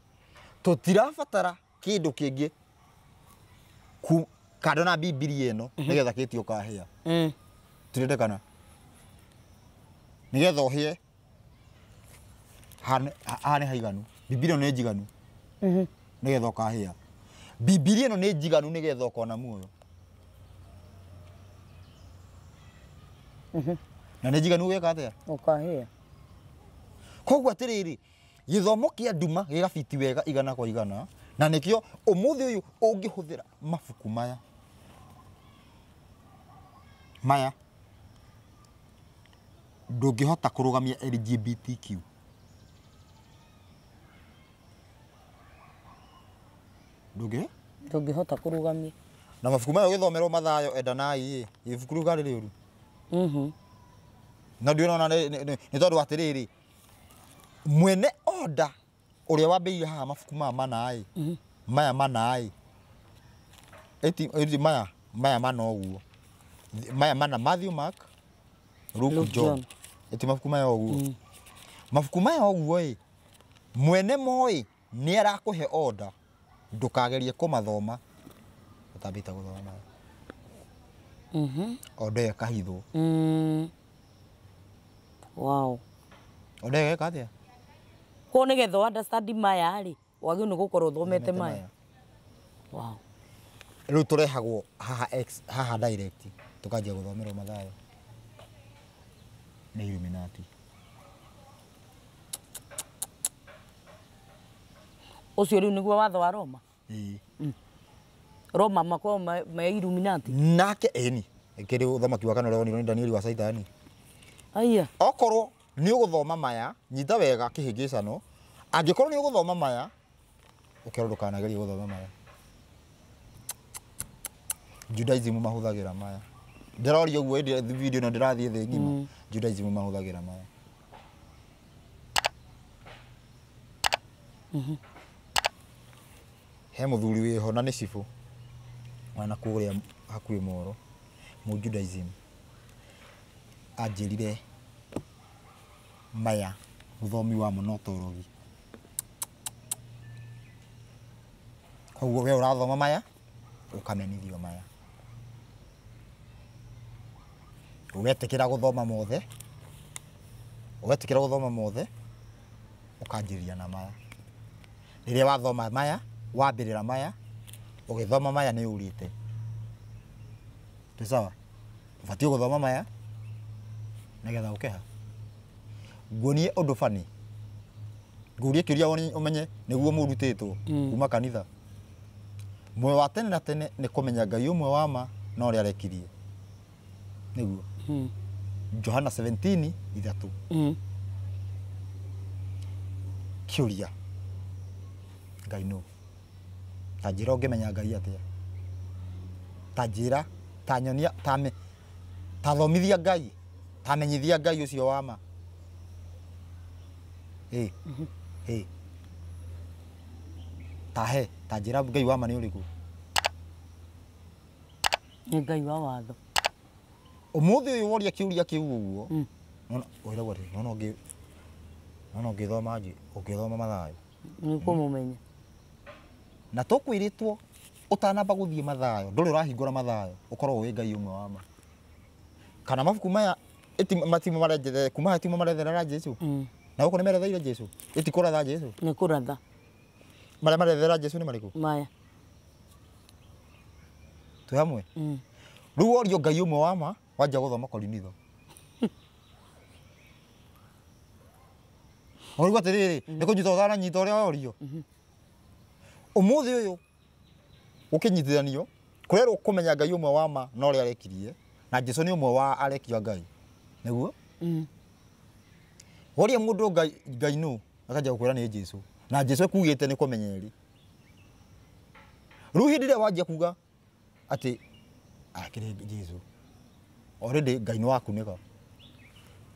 tũtirabatara kĩndũ kĩngĩ kando na Bibilia ĩno nĩgetha gĩtio ũkahĩa. Tũrendekana nĩgetha ũhĩe haha nĩ haiganu. Bibilia ĩno nĩ njiganu nĩgetha ũkahĩa. Bibilia ĩno nĩ njiganu nĩgetha ũkona muoyo. Na nĩ njiganu ũgeka atĩa? Ũkahĩa. Koguo atĩrĩrĩ, gĩthomo kĩa nduma gĩgabiti wega igana kwa igana, na nĩkĩo ũmũthĩ ũyũ ũngĩhũthĩra mabuku maya maya ndũngĩhota kũrũgamia LGBTQ. Ndũngĩhota kũrũgamia. Na mabuku maya ũgĩthomerwo Mathayo endanai ĩ ibuku rĩu karĩ rĩũru. Na ndĩrona nĩ tondũ atĩrĩrĩ mwene order ũrĩa wambĩrĩirie haha mabuku maya mana ĩ maya mana ĩ eti maya maya mana ũguo maya mana Matthew, Mark, Luke, John. Eti mabuku maya ũguo. Mabuku maya ũguo ĩ mwene moĩ nĩ arakũhe order ndũkagerie kũmathoma ũtambĩte gũthoma maya. Order ĩyo ĩkahithwo. Wow. Order ĩyo ĩka atĩa? Koguo nĩgetha understand maya rĩ wagĩrĩirwo nĩ gũkorwo ũthomete maya. Wow. Rĩu tũrehagwo haha X haha direct tũkanjia gũthomerwo Mathayo nĩ Illuminati. Ũcio rĩu nĩguo watho wa Roma? Ĩĩ. Roma makoragwo me Illuminati. Nake ĩni ĩkĩrĩ ũthamaki wa kana ũrĩa wonirwo nĩ Danieli wa Caitani. Aya. Okorwo nĩ ũgũthoma maya nyita wega kĩhĩngĩcano, angĩkorwo nĩ ũgũthoma maya ũkerwo ndũkanagerie gũthoma maya. Judaism mahũthagĩra maya. Ndĩroria ũguo ĩndĩ video ĩno ndĩrathiĩ thĩ ng'ima. Judaism mahũthagĩra maya. He mũthuri wĩho na nĩ cibũ wana kũrĩa hakuhĩ Moro mu Judaism anjĩrire maya mũthomi wamo no torogi. Koguo we ũrathoma maya ũkamenithio maya. Ũgetĩkĩra gũthoma mothe, ũgetĩkĩra gũthoma mothe ũkanjĩrĩria na maya. Rĩrĩa wathoma maya wambĩrĩra maya ũgĩthoma maya nĩ ũrĩte. Twĩ sawa? Ũbatiĩ gũthoma maya nĩgetha ũkeha. Nguonie ũndũ bani. Ngurie kĩũria ũmenye nĩguo mũrutĩtwo kuma kanitha. Muoyo wa tene na tene nĩ kũmenya Ngai ũmwe wa ma na ũrĩa arekirie. Nĩguo. Johana 17:3. Kĩũria. Ngai nũ? Ta njĩra ũngĩmenya Ngai atĩa? Ta njĩra, ta nyonia, ta thomithia Ngai, ta menyithia Ngai ũcio wa ma. Ta he, ta njĩra Ngai wa ma nĩ ũrĩkũ? Nĩ Ngai wa watho. Ũmũthĩ ũyũ woria kĩũria kĩu ũguo, nona ũragwo atĩ nona ũngĩ nona ũngĩthoma ũngĩthoma Mathayo. Nĩ kũmũmenya. Na tũkwĩrĩtwo ũtanamba gũthiĩ Mathayo, ndũrĩ ũrahingũra Mathayo, ũkorwo ũĩ Ngai ũmwe wa ma. Kana mabuku maya matimo marenjethere kuma hatimo maretherera Jesu. Na gũkũ nĩ meretheire Jesu. Ĩtikũratha Jesu. Nĩ kũratha. Marĩa marethera Jesu nĩ marĩkũ? Maya. Twĩ hamwe? Rĩu worio Ngai ũmwe wa ma, wanjia gũthoma Korinitho. Ũraigua atĩrĩrĩ, nĩ kũnyita ũtananyita ũrĩa worio. Ũmũthĩ ũyũ ũkĩnyitithanio kũrerwo kũmenya Ngai ũmwe wa ma na ũrĩa arekirie, na Jesu nĩ ũmwe wa arekio a Ngai. Nĩguo? Woria mũndũ Ngai nũ, akanjia gũkwĩra nĩ Jesu. Na Jesu ekugĩte nĩ kũmenya erĩ. Rĩu hĩndĩ ĩrĩa wanjia kuga atĩ akĩrĩ Jesu, already Ngai nĩ wakunĩka.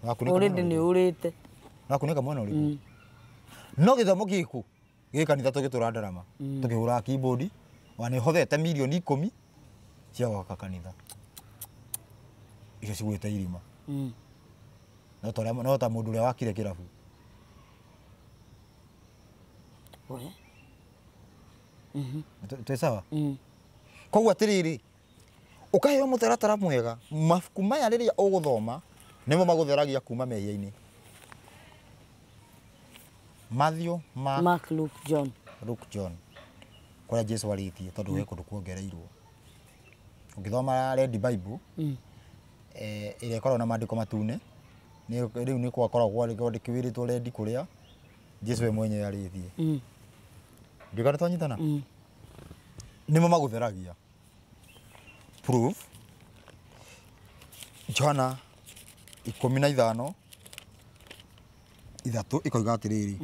Already nĩ ũrĩte. Wakunĩka mwena ũrĩkũ? No gĩthomo gĩkũ gĩ kanitha tũgĩtũra ndarama, tũkĩhũraga keyboard, ona nĩ hothete mirioni 10 cia gwaka kanitha. Icio cigwĩte irima. No ta mũndũ ũrĩa wakire kĩrabu. Twĩ sawa? Koguo atĩrĩrĩ, ũkaheo mũtaratara mwega, mabuku maya rĩrĩa ũgũthoma nĩmo magũtheragia kuma mehia-inĩ. Matthew, Mark, Luke, John. Luke, John. Kũrĩa Jesu arĩtie tondũ he kũndũ kuongereirwo. Ũngĩthoma Red Bible, ĩrĩa ĩkoragwo na maandĩko matune, rĩu nĩ gwakoragwo kwandĩkĩtwo red kũrĩa Jesu we mwenyewe arĩtie. Ndiũĩ kana twanyitana? Nĩmo magũtheragia. Proof. Johana 15:3 ikoiga atĩrĩrĩ,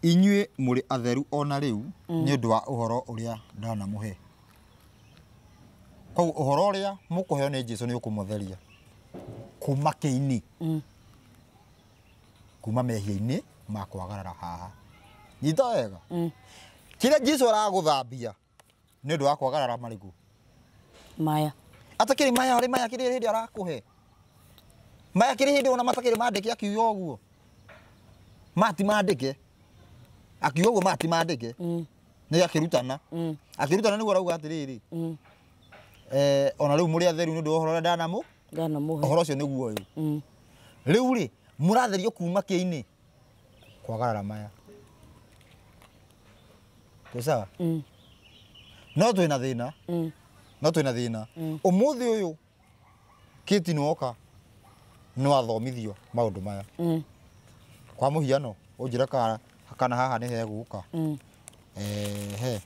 inyuĩ mũrĩ atheru ona rĩu nĩ ũndũ wa ũhoro ũrĩa ndanamũhe. Koguo ũhoro ũrĩa mũkũheo nĩ Jesu nĩ ũkũmũtheria kuma kĩini, kuma mehia-inĩ ma kwagarara haha. Nyita wega. Kĩrĩa Jesu aragũthambia nĩ ũndũ wa kwagarara marĩkũ? Maya. Atakĩrĩ maya arĩ maya kĩrĩ hĩndĩ arakũhe. Maya kĩrĩ hĩndĩ ona matakĩrĩ mandĩke akiuga ũguo. Mati mandĩke. Akiuga ũguo mati mandĩke. Nĩ akĩrutana. Akĩrutana nĩguo arauga atĩrĩrĩ. Ona rĩu mũrĩ atheru nĩ ũndũ wa ũhoro ũrĩa ndanamũhe. Ũhoro ũcio nĩguo ũyũ. Rĩu rĩ, mũratherio kuma kĩinĩ kwagarara maya. Twĩ sawa? No twĩna thĩna. No twĩna thĩna. Ũmũthĩ ũyũ kĩti nĩwoka nĩwathomithio maũndũ maya. Kwa mũhiano ũnjĩre kana haha nĩ hegũka. He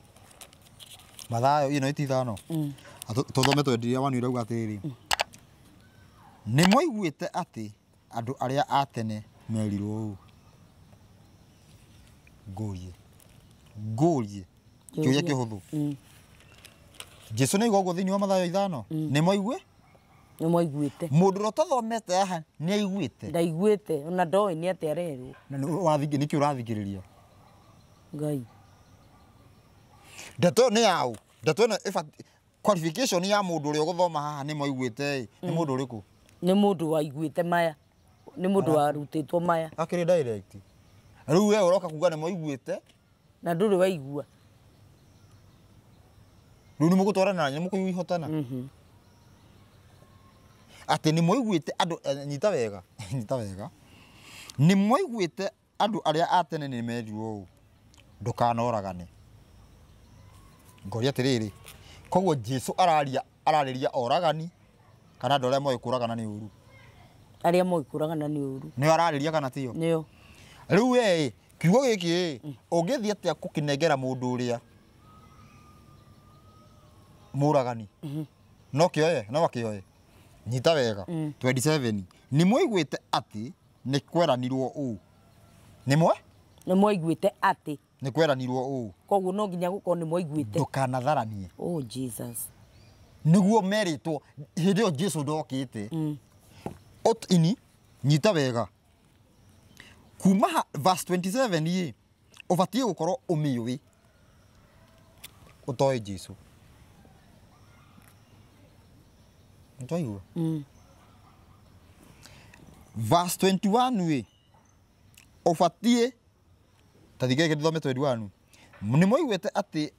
Mathayo ĩno ĩti 5. Tũthome twendirie wanu irauga atĩrĩrĩ, nĩ mwaiguĩte atĩ andũ arĩa a tene merirwo ũũ. Ngũrie. Ngũrie. Kĩũria kĩhũthũ. Jesu nĩ ũguo thĩinĩ wa Mathayo 5. Nĩ mwaigua? Nĩ mwaiguĩte. Mũndũ ũrĩa ũtathomete haha nĩ aiguĩte. Ndaiguĩte ona ndoĩ nĩ atĩa arerwo. Na nĩkĩ ũrathikĩrĩria? Ngai. Ndeto ĩyo nĩ yaũ? Ndeto ĩno ĩbatiĩ qualification ya mũndũ ũrĩa ũgũthoma haha nĩ mwaiguĩte ĩ, nĩ mũndũ ũrĩkũ? Nĩ mũndũ waiguĩte maya. Nĩ mũndũ warutĩtwo maya. Akĩrĩ direct. Rĩu we ũroka kuga nĩ mwaiguĩte na ndũrĩ waigua. Rĩu nĩ mũgũtwarana na nĩ mũkũihotana. Atĩ nĩ mwaiguĩte andũ, nyita wega, nyita wega. Nĩ mwaiguĩte andũ arĩa a tene nĩ merirwo ũũ, ndũkanoragane. Ngoria atĩrĩrĩ, koguo Jesu araria ararĩria oragani kana andũ arĩa moĩ kũragana nĩ ũru? Arĩa moĩ kũragana nĩ ũru. Nĩo ararĩria kana tio? Nĩo. Rĩu we kiugo gĩkĩ ũngĩthiĩ atĩa kũkĩnengera mũndũ ũrĩa Mũragani no kĩoye no akĩoye. Nyita wega 27 nĩ mwaiguĩte atĩ nĩ kweranirwo ũũ. Nĩ mwe? Nĩ mwaiguĩte atĩ nĩ kweranirwo ũũ. Koguo no nginya gũkorwo nĩ mwaiguĩte. Ndũkanatharanie. Oh Jesus. Nĩguo merĩtwo hĩndĩ ĩyo Jesu ndokĩte. Ot ini nyita wega. Kuma verse 27 ĩ ũbatiĩ gũkorwo ũmĩũĩ ũtoĩ Jesu. Nĩtwaigua? Verse 21 ĩ ũbatiĩ ta thikĩrĩria ndĩthome 21. Nĩ mwaiguĩte atĩ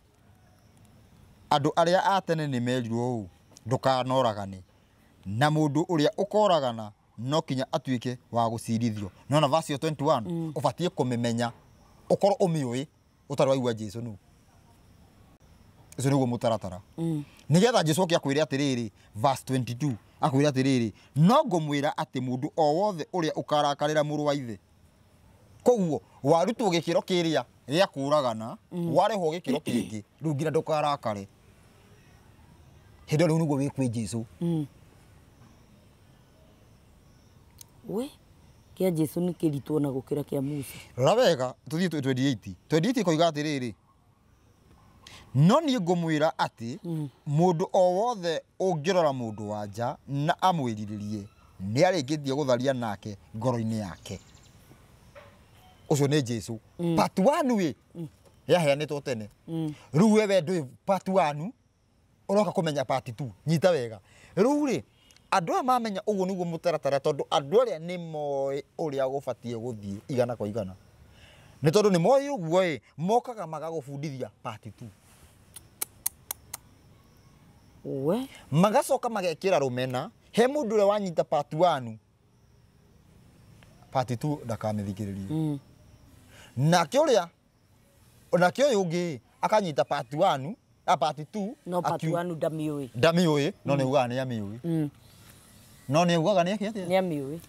andũ arĩa a tene nĩ merirwo ũũ, ndũkanoragane, na mũndũ ũrĩa ũkoragana no kinya atuĩke wa gũcirithio. Nona verse 21 ũbatiĩ kũmĩmenya ũkorwo ũmĩũĩ ũtarĩ waigua Jesu nũ. Ũcio nĩguo mũtaratara. Nĩgetha Jesu oke akwĩre atĩrĩrĩ, verse 22 akwĩre atĩrĩrĩ, no ngũmwĩra atĩ mũndũ o wothe ũrĩa ũkarakarĩra mũrũ wa ithe. Koguo warutwo gĩkĩro kĩrĩa gĩa kũragana, warehwo gĩkĩro kĩngĩ, rĩu nginya ndũkarakare. Hĩndĩ ĩyo rĩu nĩguo wĩ kwĩ Jesu. We kĩa Jesu nĩ kĩritũ ona gũkĩra kĩa Musa. Rora wega tũthiĩ 28. 28 ĩkoiga atĩrĩrĩ, no niĩ ngũmwĩra atĩ mũndũ o wothe ũngĩrora mũndũ wa nja na amwĩrirĩrie nĩ arĩkĩtie gũtharia nake ngoro-inĩ yake. Ũcio nĩ Jesu. Part 1 ĩ yaheanĩtwo tene. Rĩu wewe ndũĩ part 1 ũroka kũmenya part 2. Nyita wega. Rĩu rĩ andũ aya mamenya ũguo nĩguo mũtaratara, tondũ andũ arĩa nĩ moĩ ũrĩa gũbatiĩ gũthiĩ igana kwa igana. Nĩ tondũ nĩ moĩ ũguo ĩ mokaga magagũbundithia part 2. We magacoka magekĩra rũmena he mũndũ ũrĩa wanyita part 1 part 2 ndakamĩthikĩrĩrie. Nake ũrĩa nake ũyũ ũngĩ akanyita part 1 a part 2 no part 1 ndamĩũĩ. Ndamĩũĩ no nĩ ugaga nĩ amĩũĩ. No nĩ ugaga nĩ atĩa? Nĩ amĩũĩ.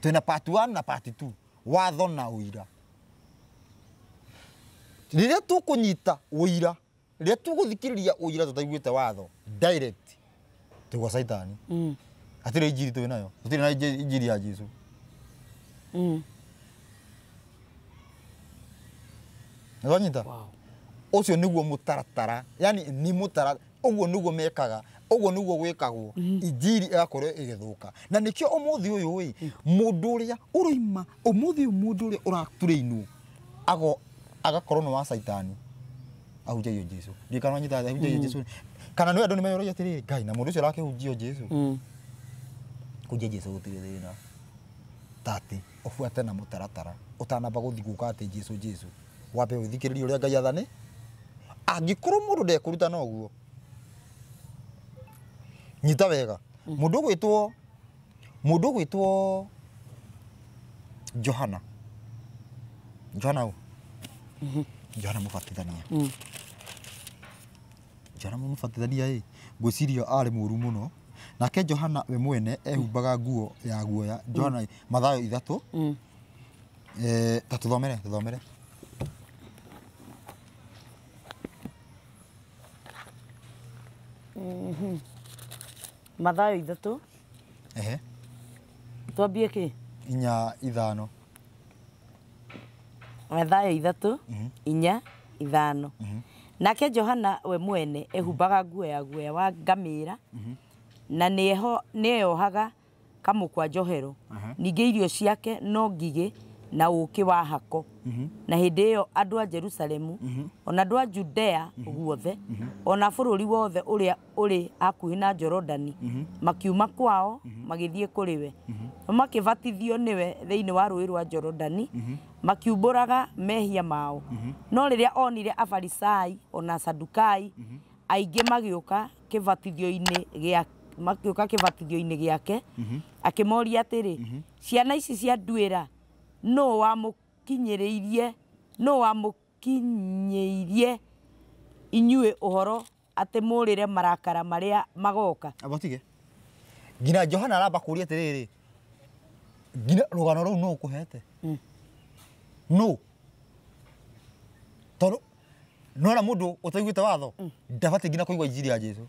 Twĩna part 1 na part 2, watho na ũira. Rĩrĩa tũkũnyita ũira, rĩrĩa tũgũthikĩrĩria ũira tũtaiguĩte watho direct tũgwa Saitani. Hatirĩ injiri twĩ nayo, tũtirĩ na injiri ya Jesu. Nĩwanyita? Ũcio nĩguo mũtaratara, yani nĩ mũtaratara, ũguo nĩguo mekaga, ũguo nĩguo gwĩkagwo, injiri ĩgakorwo ĩgĩthũka. Na nĩkĩo ũmũthĩ ũyũ ĩ, mũndũ ũrĩa ũroima, ũmũthĩ ũyũ mũndũ ũrĩa ũraturĩinwo agakorwo nĩ wa Saitani ahunjagia Jesu. Ndiũĩ kana wanyita ahunjagia Jesu. Kana nĩ andũ nĩ meyũragia atĩrĩrĩ, Ngai na mũndũ ũcio arakĩhunjia Jesu. Kũhunjia Jesu gũtirĩ thĩna. Tatĩ ũbuate na mũtaratara ũtanamba gũthiĩ kuga atĩ Jesu Jesu. Wambe ũthikĩrĩrie ũrĩa Ngai athane. Angĩkorwo mũndũ ndekũruta na ũguo. Nyita wega. Mũndũ ũgwĩtwo Johana. Johana ũ? Johana Mũbatithania. Johana Mũbatithania ĩ ngwĩciria arĩ mũũru mũno. Nake Johana we mwene ehumbaga nguo ya guoya. Johana Mathayo 3. Ta tũthomere tũthomere. Mathayo 3. Ehe. Twambie kĩ? 4 5. Mathayo 3 4 5. Nake Johana we mwene ehumbaga nguo ya guoya wa ngamĩra na nĩeyohaga kamũkwa njohero. Ningĩ irio ciake no ngigĩ na ũũkĩ wa hako. Na hĩndĩ ĩyo andũ a Jerusalemu ona andũ a Judea guothe ona bũrũri wothe ũrĩa ũrĩ hakuhĩ na Jorodani makiuma kwao magĩthiĩ kũrĩ we. Makĩbatithio nĩwe thĩinĩ wa rũĩ rwa Jorodani makiumbũraga mehia mao. No rĩrĩa onire Afarisai ona Sadukai aingĩ magĩũka kĩbatithio-inĩ gĩake akĩmoria atĩrĩ, ciana ici cia nduĩra no wamũkinyĩrĩirie inyuĩ ũhoro atĩ mũrĩre marakara marĩa magoka. Aba tige. Nginya Johana aramba kũria atĩrĩrĩ, nginya rũgano rũu no ũkũhete? No. Tondũ Nona mundu utaiguite watho ndabatiĩ nginya kũigua injiri ya Jesu.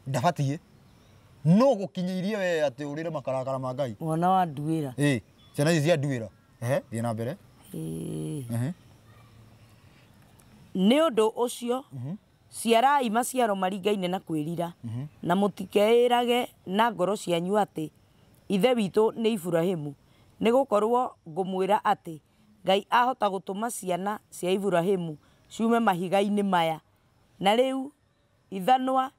Ndabatiĩ no gũkinyĩirie we atĩ ũrĩre makarakara ma Ngai. Mwana wa nduĩra. Ciana ici cia nduĩra. Thiĩ na mbere. Nĩ ũndũ ũcio ciarai maciaro maringaine na kwĩrira na mũtikeĩrage na ngoro cianyu atĩ ithe witũ nĩ Iburahĩmu, nĩ gũkorwo ngũmwĩra atĩ Ngai ahota gũtũma ciana cia Iburahĩmu ciume mahiga-inĩ maya. Na rĩu ithanwa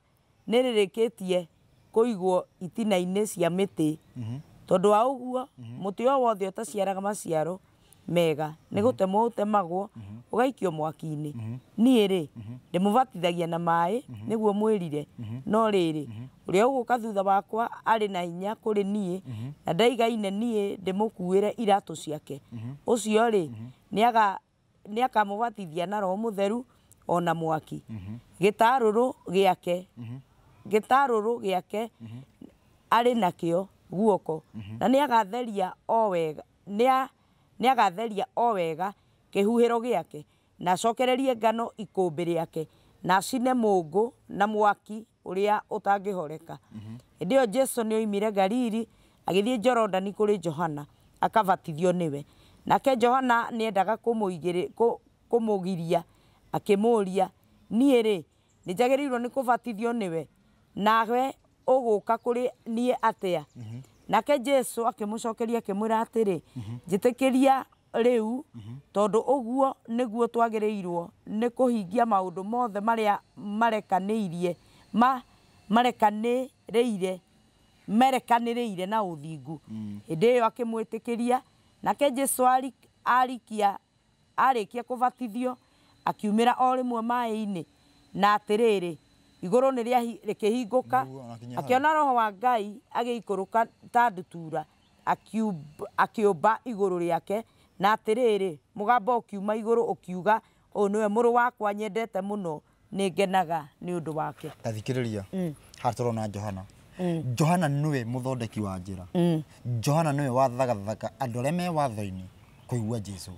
nĩ rĩrĩkĩtie kũigwo itina-inĩ cia mĩtĩ. Tondũ wa ũguo mũtĩ o wothe ũtaciaraga maciaro mega nĩ gũtemwo ũtemagwo ũgaikio mwaki-inĩ. Niĩ rĩ ndĩmũbatithagia na maĩ nĩguo mwĩrire, no rĩrĩ ũrĩa ũgũka thutha wakwa arĩ na hinya kũrĩ niĩ na ndaigaine niĩ ndĩmũkuĩre iratũ ciake. Ũcio rĩ nĩakamũbatithia na Roho Mũtheru ona mwaki. Gĩtarũrũ gĩake arĩ nakĩo guoko na nĩagatheria o wega nĩagatheria o wega kĩhuhĩro gĩake na acokererie ngano ikũmbĩ rĩake na acine mũũngũ na mwaki ũrĩa ũtangĩhoreka. Hĩndĩ ĩyo Jesũ nĩoimire Galili agĩthiĩ Jorodani kũrĩ Johana akabatithio nĩwe. Nake Johana nĩendaga kũmũgiria akĩmũũria, niĩ rĩ nĩnjagĩrĩirwo nĩ kũbatithio nĩwe, nawe ũgũka kũrĩ niĩ atĩa? Nake Jesũ akĩmũcokeria akĩmwĩra atĩrĩ, njĩtĩkĩria rĩu, tondũ ũguo nĩguo twagĩrĩirwo nĩ kũhingia maũndũ mothe marĩa marekanĩrĩire na ũthingu. Hĩndĩ ĩyo akĩmwĩtĩkĩria. Nake Jesũ arĩkia kũbatithio akiumĩra o rĩmwe maĩ-inĩ, na atĩrĩrĩ igũrũ nĩ rĩkĩhingũka, akĩona Roho wa Ngai agĩikũrũka ta ndutura akĩũmba igũrũ rĩake, na atĩrĩrĩ mũgambo ũkiuma igũrũ ũkiuga, ũyũ nĩwe mũrũ wakwa nyendete mũno, nĩngenaga nĩ ũndũ wake. Ta thikĩrĩria, haha tũrona Johana. Johana nĩwe mũthondeki wa njĩra. Johana nĩwe wathagathaka andũ arĩa me watho-inĩ kũigua Jesu.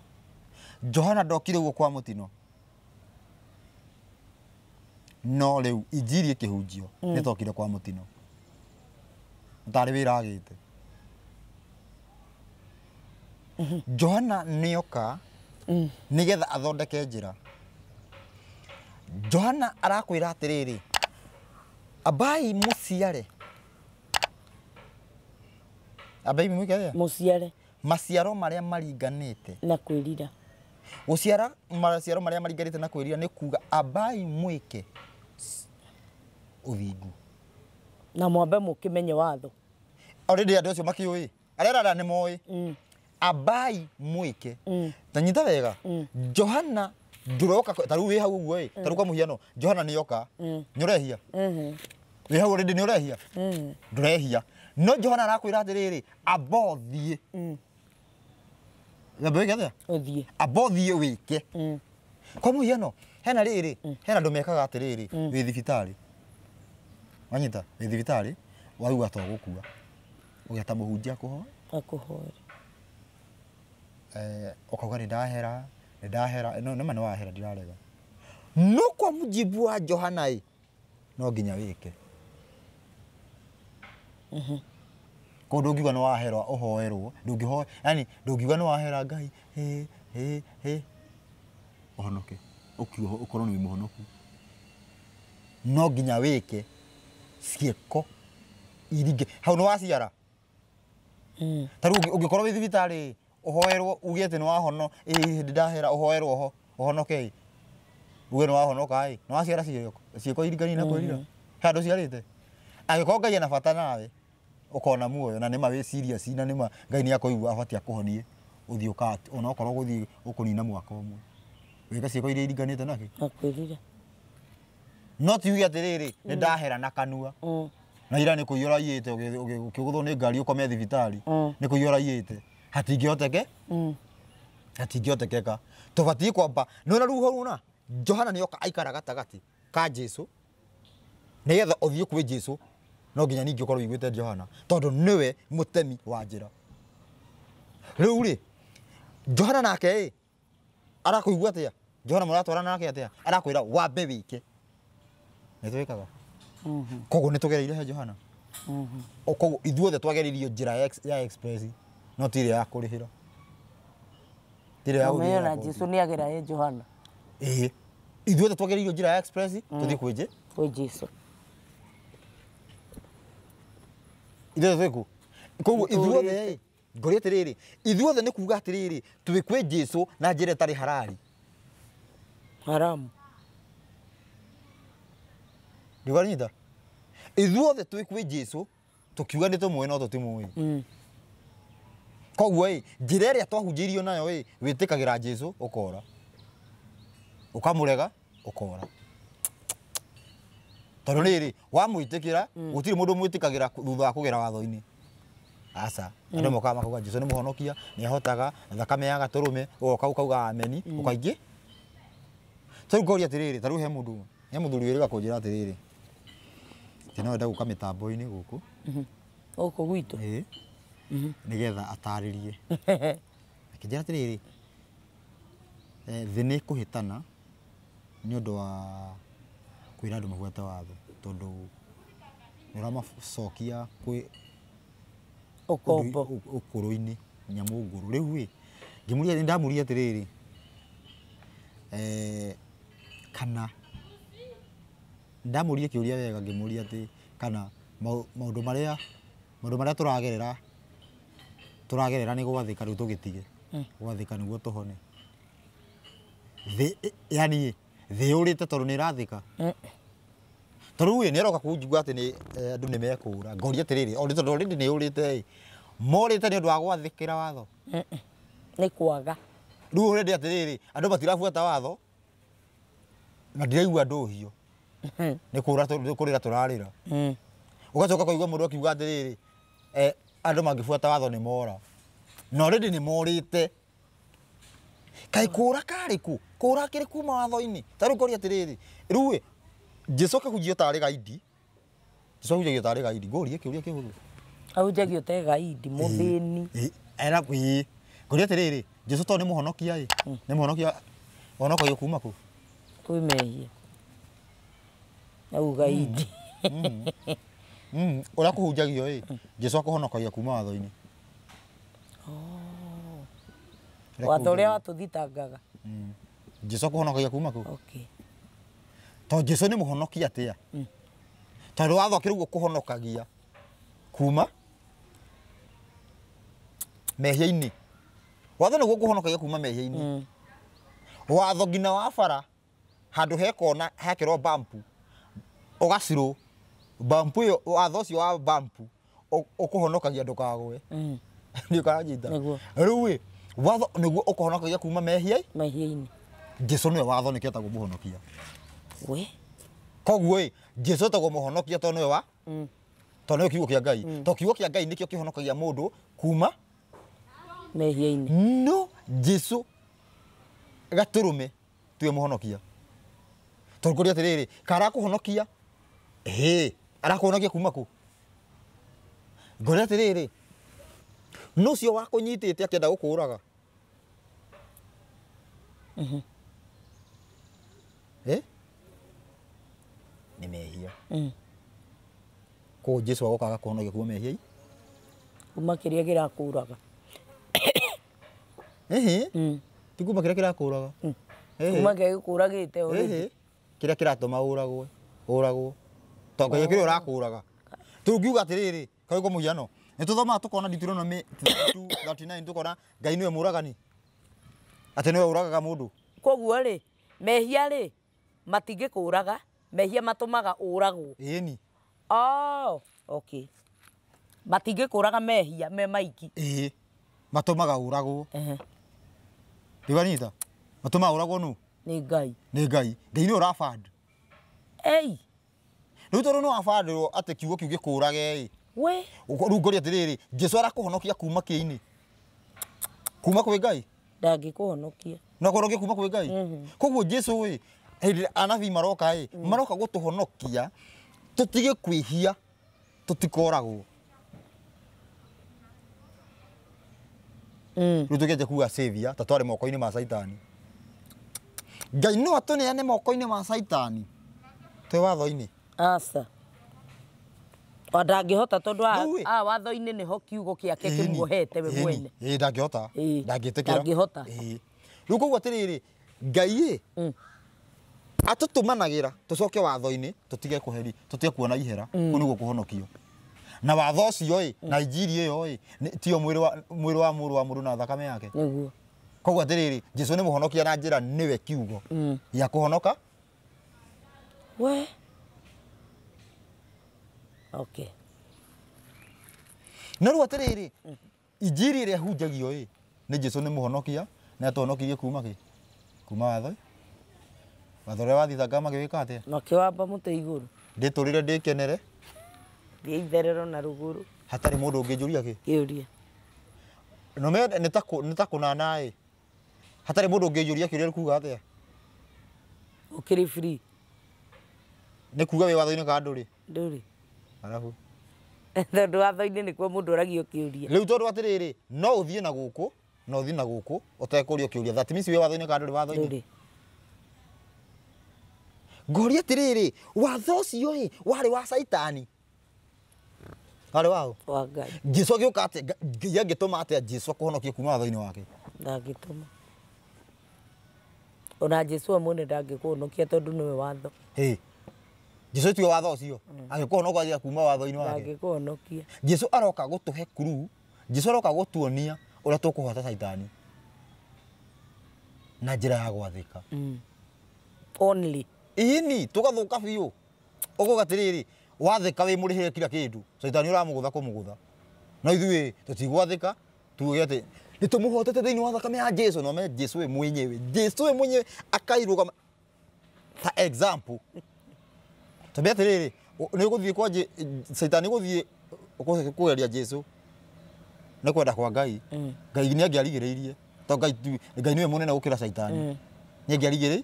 Johana ndokire ũguo kwa mũtino, no rĩu injiri ĩkĩhunjio nĩtokire kwa mũtino, tarĩ wĩra agĩte. Johana nĩoka nĩgetha athondeke njĩra. Johana arakwĩra atĩrĩrĩ, ambai mũciare, ambai mwĩke atĩa? Mũciare maciaro marĩa maringanĩte na kwĩrira. Gũciara maciaro marĩa maringanĩte na kwĩrira nĩ kuga ambai mwĩke ũthingu na mwambe mũkĩmenye watho. Already andũ acio makĩũĩ, arĩa arara nĩ moĩ. Ambai mwĩke. Ta nyita wega, Johana ndũroka ta rĩu wĩ hau ũguo ĩ, ta rĩu kwa mũhiano Johana nĩoka, nĩũrehia? Wĩ hau already nĩũrehia? Ndũrehia. No Johana arakwĩra atĩrĩrĩ, amba ũthiĩ. Amba wĩke atĩa? Ũthiĩ. Amba ũthiĩ wĩke. Kwa mũhiano hena rĩrĩ, hena andũ mekaga atĩrĩrĩ, wĩ thibitarĩ. Wanyita, wĩ thibitarĩ, wauga to gũkua. Ũgeta mũhunjia akũhoe? Akũhoere. Ũkauga nĩ ndahera, nĩ ndahera, no nĩma nĩ wahera ndirarega. No kwa mujibu wa Johana ĩ, no nginya wĩke. Koguo ndũngiuga nĩ wahera ũhoerwo, ndũngĩhoe, yani ndũngiuga nĩ wahera Ngai, hĩ hĩ hĩ, ũhonoke, ũkorwo nĩ wĩ mũhonoku. No nginya wĩke ciĩko iringe. Hau nĩ waciara. Ta rĩu ũngĩkorwo wĩ thibitarĩ ũhoerwo uge atĩ nĩ wahono, ĩ hĩndĩ ndahera ũhoerwo ho, ũhonoke ĩ, uge nĩ wahonoka ĩ, nĩ waciara ciĩko iringaine na kwĩrira. He andũ ciarĩte. Angĩkorwo Ngai ena bata nawe, ũkona muoyo na nĩma wĩ serious na nĩma Ngai nĩakũigua abatiĩ akũhonie, ũthiĩ ũka onokorwo gũthiĩ ũkũnina mwaka ũmwe. Wĩke ciĩko iria iringanĩte nakĩ? Na kwĩrira. No ti uge atĩrĩrĩ, nĩ ndahera na kanua. Na ira nĩ kũiyũra iyĩte, ũkĩgũthwo nĩ ngari ũkome thibitarĩ, nĩ kũiyũra iyĩte. Hatingĩhoteke? Hatingĩhotekeka. Tũbatiĩ kwamba, nĩwona rĩu hau ũna, Johana nĩoka aikara gatagatĩ ka Jesu, nĩgetha ũthiĩ kwĩ Jesu, no nginya ningĩ ũkorwo ũiguĩte Johana, tondũ nĩwe mũtemi wa njĩra. Rĩu rĩ, Johana nake ĩ, Arakũigua atĩa? Johana mũratwarana nake atĩa? Arakwĩra wambe wĩke. Nĩ twĩkaga. Koguo nĩ tũgereire he Johana. Koguo ithuothe twagereirio njĩra ya express no ti ĩrĩa ya kũrĩhĩra. Ti ĩrĩa ya Ũmenye na gũthiĩra. Jesu nĩ agera he Johana. Ĩĩ. Ithuothe twagereirio njĩra ya express tũthiĩ kwĩ Jesu. Kwĩ Jesu. Ithuothe twĩ kũ? Koguo ithuothe ngori atĩrĩrĩ, ithuothe nĩ kuga atĩrĩrĩ, twĩ kwĩ Jesu na njĩra ĩtarĩ harari. Haramu. Ndũkanyita? Ithuothe twĩ kwĩ Jesu tũkiuga nĩ tũmũĩ no tũtimũĩ. Koguo ĩ, njĩra ĩrĩa twahunjĩirio nayo ĩ, wĩtĩkagĩra Jesu ũkora. Ũkamũrega ũkora. Tondũ rĩrĩ, wamwĩtĩkĩra, gũtirĩ mũndũ mwĩtĩkagĩra thutha wa kũgera watho-inĩ. Aca, andũ mokaga makauga Jesu nĩ mũhonokia, nĩ ahotaga, na thakame ya gatũrũme, ũgoka ũkauga ameni, ũkaingĩ. Tarĩu ngoria atĩrĩrĩ, tarĩu he mũndũ, he mũthuri wĩrĩga kũnjĩra atĩrĩrĩ, atĩ no ende gũka mĩtambo-inĩ gũkũ. Gũkũ gwitũ? Ĩĩ. Nĩgetha atarĩrie. Akĩnjĩra atĩrĩrĩ, thĩ nĩ ĩkũhĩtana nĩ ũndũ wa kwĩra andũ mabuate watho, tondũ nĩ ũramacokia kwĩ ũkombo ũkũrũ-inĩ, nyamũ ngũrũ. Rĩu ĩ, ngĩmũria, nĩ ndamũria atĩrĩrĩ, kana ndamũria kĩũria wega, ngĩmũria atĩ kana maũndũ marĩa tũragerera nĩ gwathĩka rĩu tũgĩtige gwathĩka nĩguo tũhone. Thĩ, yani thĩ yũrĩte tondũ nĩ ĩrathĩka. Tondũ ĩ, nĩ aroka kũnjigua atĩ nĩ andũ nĩ mekũra. Ngoria atĩrĩrĩ, o tondũ already nĩ yũrĩte ĩ, morĩte nĩ ũndũ wa gwathĩkĩra watho. Nĩ kwaga. Rĩu already atĩrĩrĩ, andũ matirabuata watho na ndiraigua ndũhio. Nĩ kũra kũrĩra tũrarĩra. Ũgacoka kũigua mũndũ akiuga atĩrĩrĩ, andũ mangĩbuata watho nĩ mora. Na already nĩ morĩte. Kaĩ kũra karĩ kũ? Kũra kĩrĩ kuma watho-inĩ. Ta rĩu ngoria atĩrĩrĩ, rĩu ĩ, Jesu akahunjio tarĩ gaidi. Jesu ahunjagio tarĩ gaidi. Ngoria kĩũria kĩhũthũ. Ahunjagio te gaidi, mũthĩni. Era ĩĩ. Ngoria atĩrĩrĩ, Jesu to nĩ mũhonokia ĩ. Nĩ mũhonokia honokagio kuma kũ? Kwĩ mehia. Au gaidi. Ũrĩa kũhunjagio ĩ, Jesu akũhonokagia kuma watho-inĩ. Watho ũrĩa watũthitangaga. Jesu akũhonokagia kuma kũ? Okay. Tondũ Jesu nĩ mũhonokia atĩa? Tondũ watho akĩrĩ ũkũhonokagia kuma mehia-inĩ. Watho nĩguo ũkũhonokagia kuma mehia-inĩ. Watho nginya wa bara handũ he kona hekĩrwo bampu ũgacirwo bampu ĩyo, watho ũcio wa bampu ũkũhonokagia ndũkagwe. Nĩ ũkaranyita? Rĩu ĩ, watho nĩguo ũkũhonokagia kuma mehia-inĩ. Jesu nĩwe watho nĩkĩo etagwo mũhonokia. We? Koguo ĩ, Jesu etagwo mũhonokia tondũ nĩwe wa? Tondũ nĩwe kiugo kĩa Ngai. Tondũ kiugo kĩa Ngai nĩkĩo kĩhonokagia mũndũ kuma mehia-inĩ. No Jesu gatũrũme tiwe mũhonokia. Tondũ kũrĩa atĩrĩrĩ, karakũhonokia? Ĩĩ, arakũhonokia kuma kũ? Ngorĩa atĩrĩrĩ, no ũcio wakũnyitĩte akĩenda gũkũraga. Nĩ mehia. Koguo Jesu agoka agakũhonokia kuma mehia-inĩ? Kuma kĩrĩa kĩrakũraga. Ti kuma kĩrĩa kĩrakũraga. Kuma kĩrĩa gĩkũragĩte already. Kĩrĩa kĩratũma ũragwo, ũragwo. Tondũ Ngai akĩrĩ ũrakũraga. Tũngiuga atĩrĩrĩ, kaĩ kwa mũhiano, nĩ tũthomaga tũkona Deuteronomy 2:39 tũkona Ngai nĩwe mũragani. Atĩ nĩwe ũragaga mũndũ. Koguo rĩ, mehia rĩ, matingĩkũraga, mehia matũmaga ũragwo. Ĩni. Oh, okay. Matingĩkũraga mehia me maiki. Ĩĩ. Matũmaga ũragwo. Ndĩwanyita? Matũmaga ũragwo nũ? Nĩ Ngai. Nĩ Ngai. Ngai nĩwe ũraband. Ei. Rĩu tondũ nĩ wabandĩrwo atĩ kiugo kĩu gĩkũrage ĩ. We. Rĩu ngoria atĩrĩrĩ, Jesu arakũhonokia kuma kĩ-inĩ? Kuma kwĩ Ngai? Ndangĩkũhonokia. No kũhonokia kuma kwĩ Ngai? Koguo Jesu ĩ, hĩndĩ ĩrĩa anabii maroka ĩ, maroka gũtũhonokia tũtige kwĩhia, tũtikoragwo. Rĩu tũkĩanjia kuga savior, ta twarĩ moko-inĩ ma Caitani. Ngai no atũneane moko-inĩ ma Caitani twĩ watho-inĩ. Aca. O ndangĩhota tondũ Rĩu-ĩ. a watho-inĩ nĩho kiugo gĩake kĩmuohete we mwene. Ĩĩ ndangĩhota. Ĩĩ, Ndangĩtĩkĩra. ndangĩhota. Ĩĩ. Rĩu koguo atĩrĩrĩ, Ngai ĩ atũtũmanagĩra tũcoke watho-inĩ tũtige kũheri, tũtige kuona ihera, kũu nĩguo kũhonokio. Na watho ũcio ĩ, na injiri ĩyo ĩ, tiyo mwĩrĩ wa mũrũ wa mũndũ na thakame yake. Nĩguo. Koguo atĩrĩrĩ, Jesũ nĩ mũhonokia na njĩra nĩwe kiugo gĩa kũhonoka. We. Okay. No rĩu atĩrĩrĩ, injiri ĩrĩa ĩhunjagio ĩ, nĩ Jesũ nĩ mũhonokia, nĩ atũhonokirie kuma kĩ? Kuma watho. Watho ũrĩa wathitanga magĩwĩka atĩa? Makĩwamba mũtĩ igũrũ. Ndĩtũrĩre ndĩkenere. Thiĩ itherero na rũgũrũ. Hatarĩ mũndũ ũngĩnjũria kĩ? Kĩũria. No me nĩ ta kũnana ĩ. Hatarĩ mũndũ ũngĩnjũria kĩũria nĩ kuga atĩa? Ũkĩrĩ free. Nĩ kuga wĩ watho-inĩ kana ndũrĩ? Ndũrĩ. Arabu. Tondũ watho-inĩ nĩkuo mũndũ oragio kĩũria. Rĩu tondũ atĩrĩrĩ, no ũthiĩ na gũkũ, na ũthiĩ na gũkũ, ũtekũrio kĩũria. That means wĩ watho-inĩ kana ndũrĩ watho-inĩ? Ndũrĩ. Ngoria atĩrĩrĩ, watho ũcio ĩ, warĩ wa Caitani. Warĩ waũ? Wa Ngai. Jesũ agĩũka atĩa? Ngai angĩtũma atĩa Jesũ akũhonokie kuma watho-inĩ wake? Ndangĩtũma. Ona Jesũ we mwene ndangĩkũhonokia tondũ nĩwe watho. Ĩ. Jesũ tiwe watho ũcio. Angĩkũhonokia kuma watho-inĩ wake. Ndangĩkũhonokia. Jesũ aroka gũtũhe clue. Jesũ aroka gũtuonia ũrĩa tũkũhota Caitani na njĩra ya gwathĩka. Only. Ĩni, tũgathũka biũ. Ũkauga atĩrĩrĩ, wathĩka wĩ mũrĩhĩre kila kĩndũ. Caitani ũramũgũtha kũmũgũtha. No ithuĩ tũtigwathĩka, tuge atĩ nĩ tũmũhotete thĩinĩ wa thakame ya Jesũ. No me Jesũ we mwenyewe. Jesũ we mwenyewe akairũgama ta example. Tondũ atĩrĩrĩ, nĩ ũgũthiĩ kwa Caitani gũthiĩ kũgeria Jesũ nĩ kwenda kwa Ngai. Ngai nĩ angĩarigĩrĩirie. Tondũ Ngai nĩwe mũnene gũkĩra Caitani. Nĩ angĩarigĩrĩirie.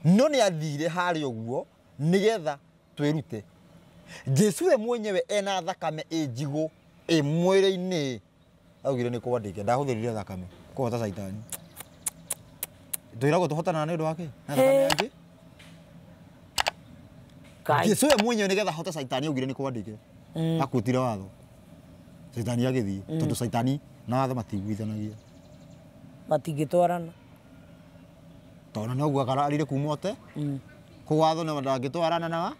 No nĩ athire harĩa ũguo nĩgetha twĩrute. Jesũ we mwenyewe ena thakame ĩ njigũ ĩ mwĩrĩ-inĩ. Augire nĩ kwandĩke, ndahũthĩrire thakame kũhota Caitani. Twĩragwo tũhotanaga nĩ ũndũ wa kĩ? Na thakame ya Jesũ. Ngai. Jesũ we mwenyewe nĩgetha ahote Caitani augire nĩ kwandĩke. Akuĩtire watho. Caitani agĩthiĩ tondũ Caitani na watho matiiguithanagia. Matingĩtwarana. Tondũ noguo akararire kuma ote. Kũ watho no ndangĩtwarana na wa?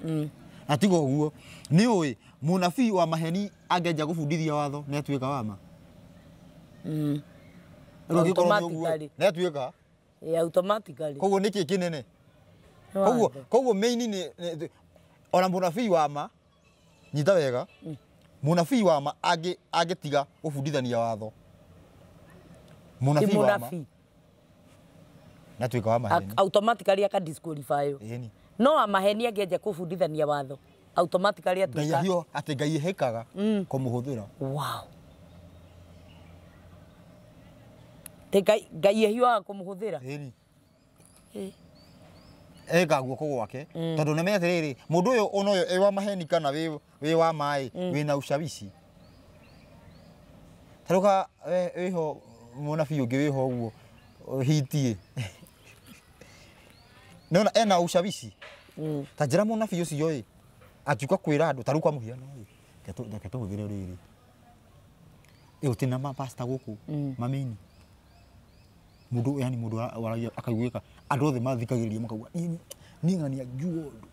Na tiga ũguo, nĩ ũĩ mũnabii wa maheni angĩanjia gũbundithia watho nĩ atuĩka wa ma. Rĩu angĩkorwo nĩ ũguo, Automatically. nĩ atuĩka. Yeah, automatically. Koguo nĩkĩ kĩnene? Nĩ Koguo watho. koguo main nĩ ona mũnabii wa ma, nyita wega, mũnabii wa ma angĩtiga gũbundithania watho. Ti Mũnabii wa ma mũnabii. nĩ atuĩka wa maheni. Automatically aka disqualify. Ĩni. No wa maheni angĩanjia kũbundithania watho. Automatically Ngai atuĩka. ahio atĩ Ngai ehĩkaga kũmũhũthĩra. Wow. Te Ngai Ngai ehiũhaga kũmũhũthĩra. Ĩni. Eka guoko gwake tondũ nĩ atĩrĩrĩ, mũndũ ũyũ ona ũyũ wĩ wa maheni kana wĩ wa maĩ wĩna ushawishi. Ta rĩu ka wĩho mũnabii ũngĩ wĩho ũguo hitie. Nĩwona ena ushawishi. Ta njĩra mũnabii ũcio ĩ angiuka kwĩra andũ ta rĩu kwa mũhiano ĩ, reke tũhũthĩre rĩrĩ. Ĩ gũtirĩ na mapasta gũkũ mamĩini. Mũndũ yani mũndũ waragia akaiguĩka andũ othe mathikagĩrĩria makauga niĩ ng'ania njua ũndũ.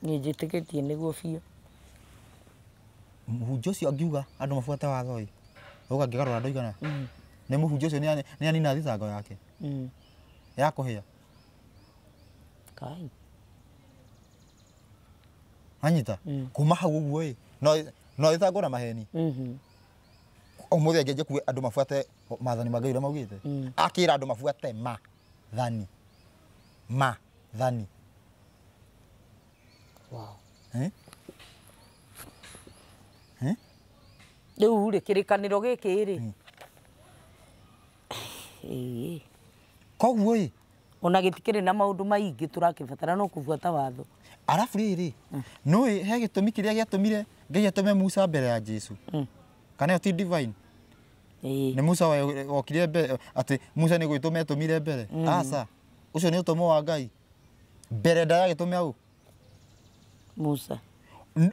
Niĩ njĩtĩkĩtie nĩguo biũ. Mũhunjia ũcio angiuga andũ mabuate watho ĩ, auga angĩgarũra andũ aigana? Nĩ mũhunjia ũcio nĩ anina thitango yake ya kũhĩa. Kai. Anyita kuma hau ũguo ĩ, no thitangwo na maheni. Ũmũthĩ angĩanjia kuga andũ mabuate maathani ma Ngai ũrĩa maugĩte, akĩra andũ mabuate maathani. Maathani. Wow. Eh? Eh? Rĩu rĩ kĩrĩkanĩro gĩkĩ rĩ. Ĩĩ. Koguo ĩ, Ona gĩtikĩrĩ na maũndũ maingĩ tũrakĩbatara no kũbuata watho. Arabu rĩrĩ, nĩũĩ he gĩtũmi kĩrĩa gĩatũmire Ngai atũme Musa mbere ya Jesũ? Kana ĩyo ti divine? Ĩĩ. Nĩ Musa wokire mbere, atĩ Musa nĩ gwĩtũma etũmire mbere? Aca. Ũcio nĩ ũtũmwo wa Ngai. Mbere nda ya gĩtũme au. Musa.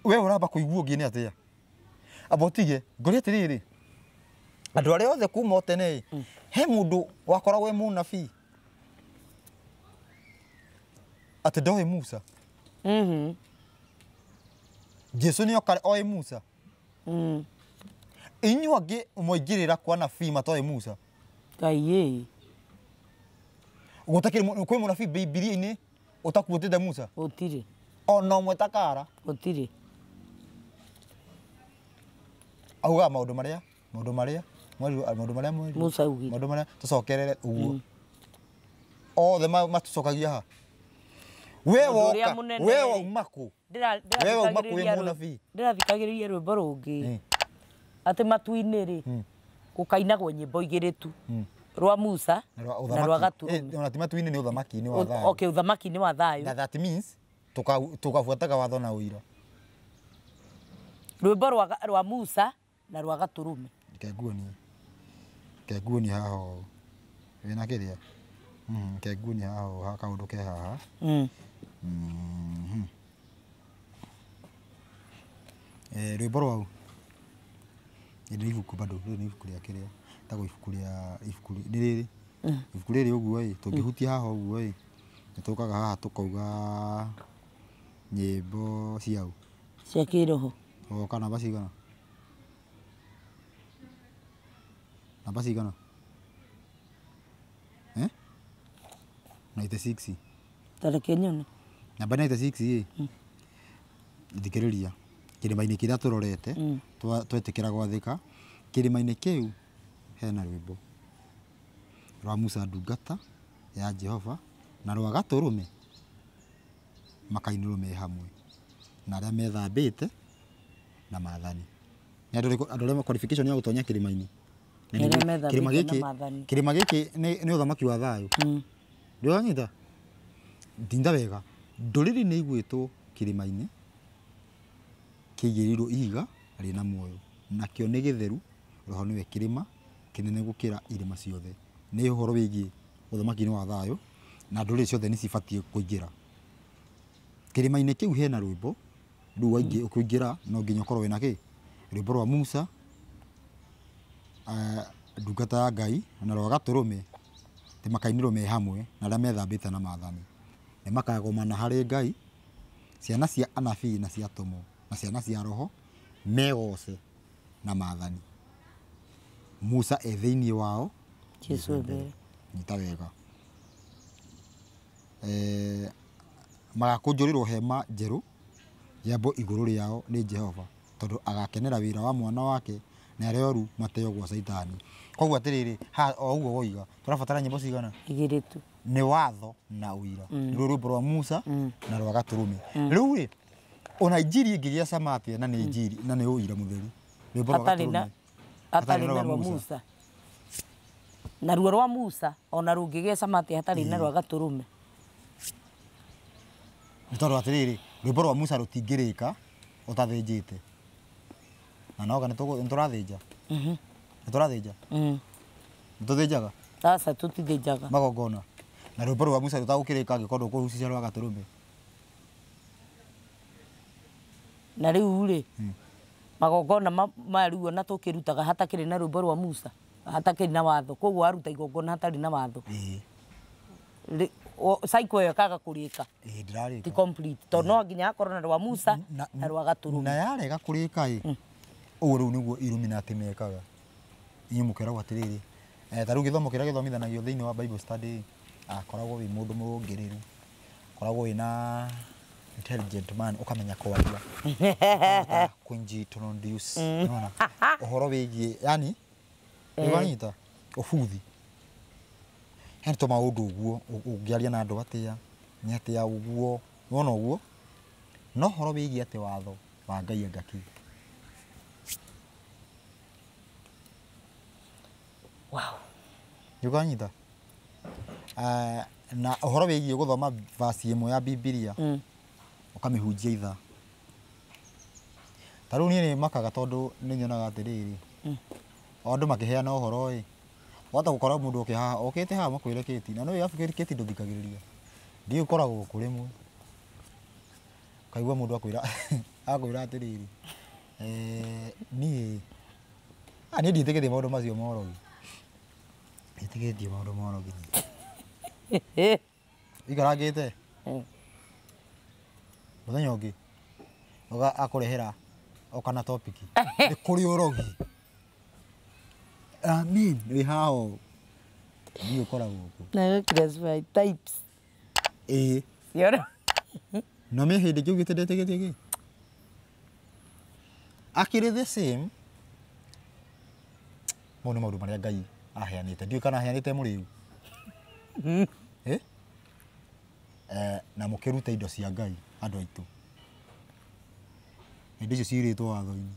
We ũramba kũigua ũngĩ nĩ atĩa? Amba ũtige, ngũria atĩrĩrĩ. Andũ arĩa othe kuma o tene he mũndũ wakoragwo e mũnabii atĩ ndoĩ Musa. Jesu nĩ oka oĩ Musa. Inyuĩ angĩ mwaingĩrĩra kwa anabii matoĩ Musa. Ngai ĩ. Gũtakĩrĩ kwĩ mũnabii Bibilia-inĩ ũtakuĩtĩte Musa. Gũtirĩ. Ona ũmwe takara. Gũtirĩ. Augaga maũndũ marĩa maũndũ marĩa maũndũ marĩa mwerirwo. Musa augire. Maũndũ marĩa tũcokerere ũguo. Othe matũcokagia ha. We woka, we wauma kũ? We wauma kũ wĩ mũnabii? Ndĩrathikagĩrĩria rwĩmbo rũngĩ. Atĩ matu-inĩ rĩ, gũkainagwo nyĩmbo igĩrĩ tu. Rwa Musa na rwa Gatũrũme. Ona ti matu-inĩ nĩ ũthamaki-inĩ wa thayũ. Okay, ũthamaki-inĩ wa thayũ. Na that means tukabuataga watho na ũira. Rwĩmbo rwa Musa na rwa Gatũrũme. Reke nguonie haha ũũ. Wĩna kĩrĩa? Reke nguonie haha ũũ, kaũndũ ke haha. Rwĩmbo rwau nĩ ibuku bado, rĩrĩ nĩ ibuku rĩa kĩrĩa, rĩtagwo ibuku rĩa ibuku nĩ rĩrĩ. Ibuku rĩrĩ ũguo ĩ, tũngĩhutia haha ũguo ĩ, nĩ tũkaga haha tũkauga nyĩmbo ciau. Cia kĩroho. Ũgoka namba cigana? Namba cigana? 96. Ta reke nyone. Namba 96 ĩ, thikĩrĩria. Kĩrĩma-inĩ kĩrĩa tũrorete, twetĩkĩra gwathĩka, kĩrĩma-inĩ kĩu hena rwĩmbo rwa Musa ndungata ya Jehova na rwa Gatũrũme makainĩrwo me hamwe na arĩa methambĩte na maathani. Nĩ andũ arĩa qualification ya gũtonya kĩrĩma-inĩ. Kĩrĩma gĩkĩ nĩ ũthamaki wa thayũ. Ndĩranyita? Ndinda wega. Ndũrĩrĩ nĩ igwĩtwo kĩrĩma-inĩ kĩigĩrĩirwo ihiga rĩna muoyo nakĩo nĩ gĩtheru, roho nĩwe kĩrĩma kĩnene gũkĩra irĩma ciothe. Nĩ ũhoro wĩgiĩ ũthamaki-inĩ wa thayũ na ndũrĩrĩ ciothe nĩ cibatiĩ kũingĩra kĩrĩma-inĩ kĩu. Hena rwĩmbo rĩu waingĩ ũkĩingĩra no nginya ũkorwo wĩna kĩ rwĩmbo rwa Musa ndungata ya Ngai na rwa Gatũrũme atĩ makainĩrwo me hamwe na arĩa methambĩte na maathani. Nĩ makagomana harĩ Ngai, ciana cia anabii na cia atũmwo na ciana cia roho megoce na maathani. Musa e thĩinĩ wao, Jesu e mbere. Nyita wega. Magakũnjũrĩrwo hema njerũ yambwo igũrũ rĩao nĩ Jehova tondũ agakenera wĩra wa mwana wake na arĩa oru mateo gwa Caitani. Koguo atĩrĩrĩ, ha o ũguo woiga, tũrabatara nyĩmbo cigana? Igĩrĩ tu. Nĩ watho na ũira. Nĩ rwĩmbo rwa Musa na rwa Gatũrũme. Rĩu rĩ, ona injiri ĩngĩgĩa cama atĩa na nĩ injiri na nĩ ũira mũtheru. Rwĩmbo rwa Gatũrũme. Hatarĩ na rwa Musa. Na ruo rwa Musa ona rũngĩgĩa cama atĩa hatarĩ na rwa Gatũrũme. Nĩ tondũ atĩrĩrĩ, rwĩmbo rwa Musa rũtingĩrĩka ũtathĩnjĩte. Na noga nĩ tũrathĩnja. Nĩ tũrathĩnja? Nĩ tũthĩnjaga? Aca tũtithĩnjaga. Magongona. Na rwĩmbo rwa Musa rũtagũkĩrĩka angĩkorwo ndũkũhucicia rwa Gatũrũme. Na rĩu rĩ, magongona ma rĩu ona tũkĩrutaga hatakĩrĩ na rwĩmbo rwa Musa, hatakĩrĩ na watho. Koguo waruta igongona hatarĩ na watho. Cycle ĩyo ĩkaga kũrĩka. Ndĩrarĩka. Ti complete. Tondũ no nginya hakorwo na rwa Musa na rwa Gatũrũme. Na yarega kũrĩka ĩ, ũguo rĩu nĩguo Illuminati mekaga. Inyuĩ mũkeragwo atĩrĩrĩ, ta rĩu gĩthomo kĩrĩa gĩthomithanagio thĩinĩ wa Bible study, akoragwo wĩ mũndũ mũrũngĩrĩru, akoragwo wĩna intelligent man, ũkamenya kwaria, ũkahota kũintroduce, nĩwona ũhoro wĩgiĩ, yani nĩwanyita ũbuthi. Hena tũmaũndũ ũguo ũngĩaria na andũ atĩa, nĩ atĩa ũguo, nĩwona ũguo, no ũhoro wĩgiĩ atĩ watho wa Ngai anga kĩ. Wow. Nĩũkanyita? Na ũhoro wĩgiĩ gũthoma verse ĩmwe ya Bibilia ũkamĩhunjia ithaa. Ta rĩu niĩ nĩ makaga tondũ nĩ nyonaga atĩrĩrĩ, o andũ makĩheana ũhoro ĩ, Wahota gũkora mũndũ oke haha okĩte haha makwĩre kĩti na no ĩgabu kĩti ndũthikagĩrĩria. Ndiũ ũkoragwo kũ rĩmwe. Kaigua mũndũ akwĩra akwĩra atĩrĩrĩ niĩ niĩ ndiĩtĩkĩtie maũndũ macio ma ũrogi. Ndiĩtĩkĩtie maũndũ ma ũrogi. Ikarangĩte mũthenya ũngĩ oga akũrehera oka na topic nĩ kũrĩ ũrogi. Amin wĩ haha ũũ. Ndiũ ũkoragwo kũ. Na classify types. Ĩĩ. Ciora. No me hĩndĩ kĩu gĩte ndetĩkĩtie kĩ? Akĩrĩ the same. Mau nĩ maũndũ marĩa Ngai aheanĩte. Ndiũĩ kana aheanĩte mũrĩu. Na mũkĩrute indo cia Ngai andũ aitũ. Indo icio ciirĩtwo watho-inĩ.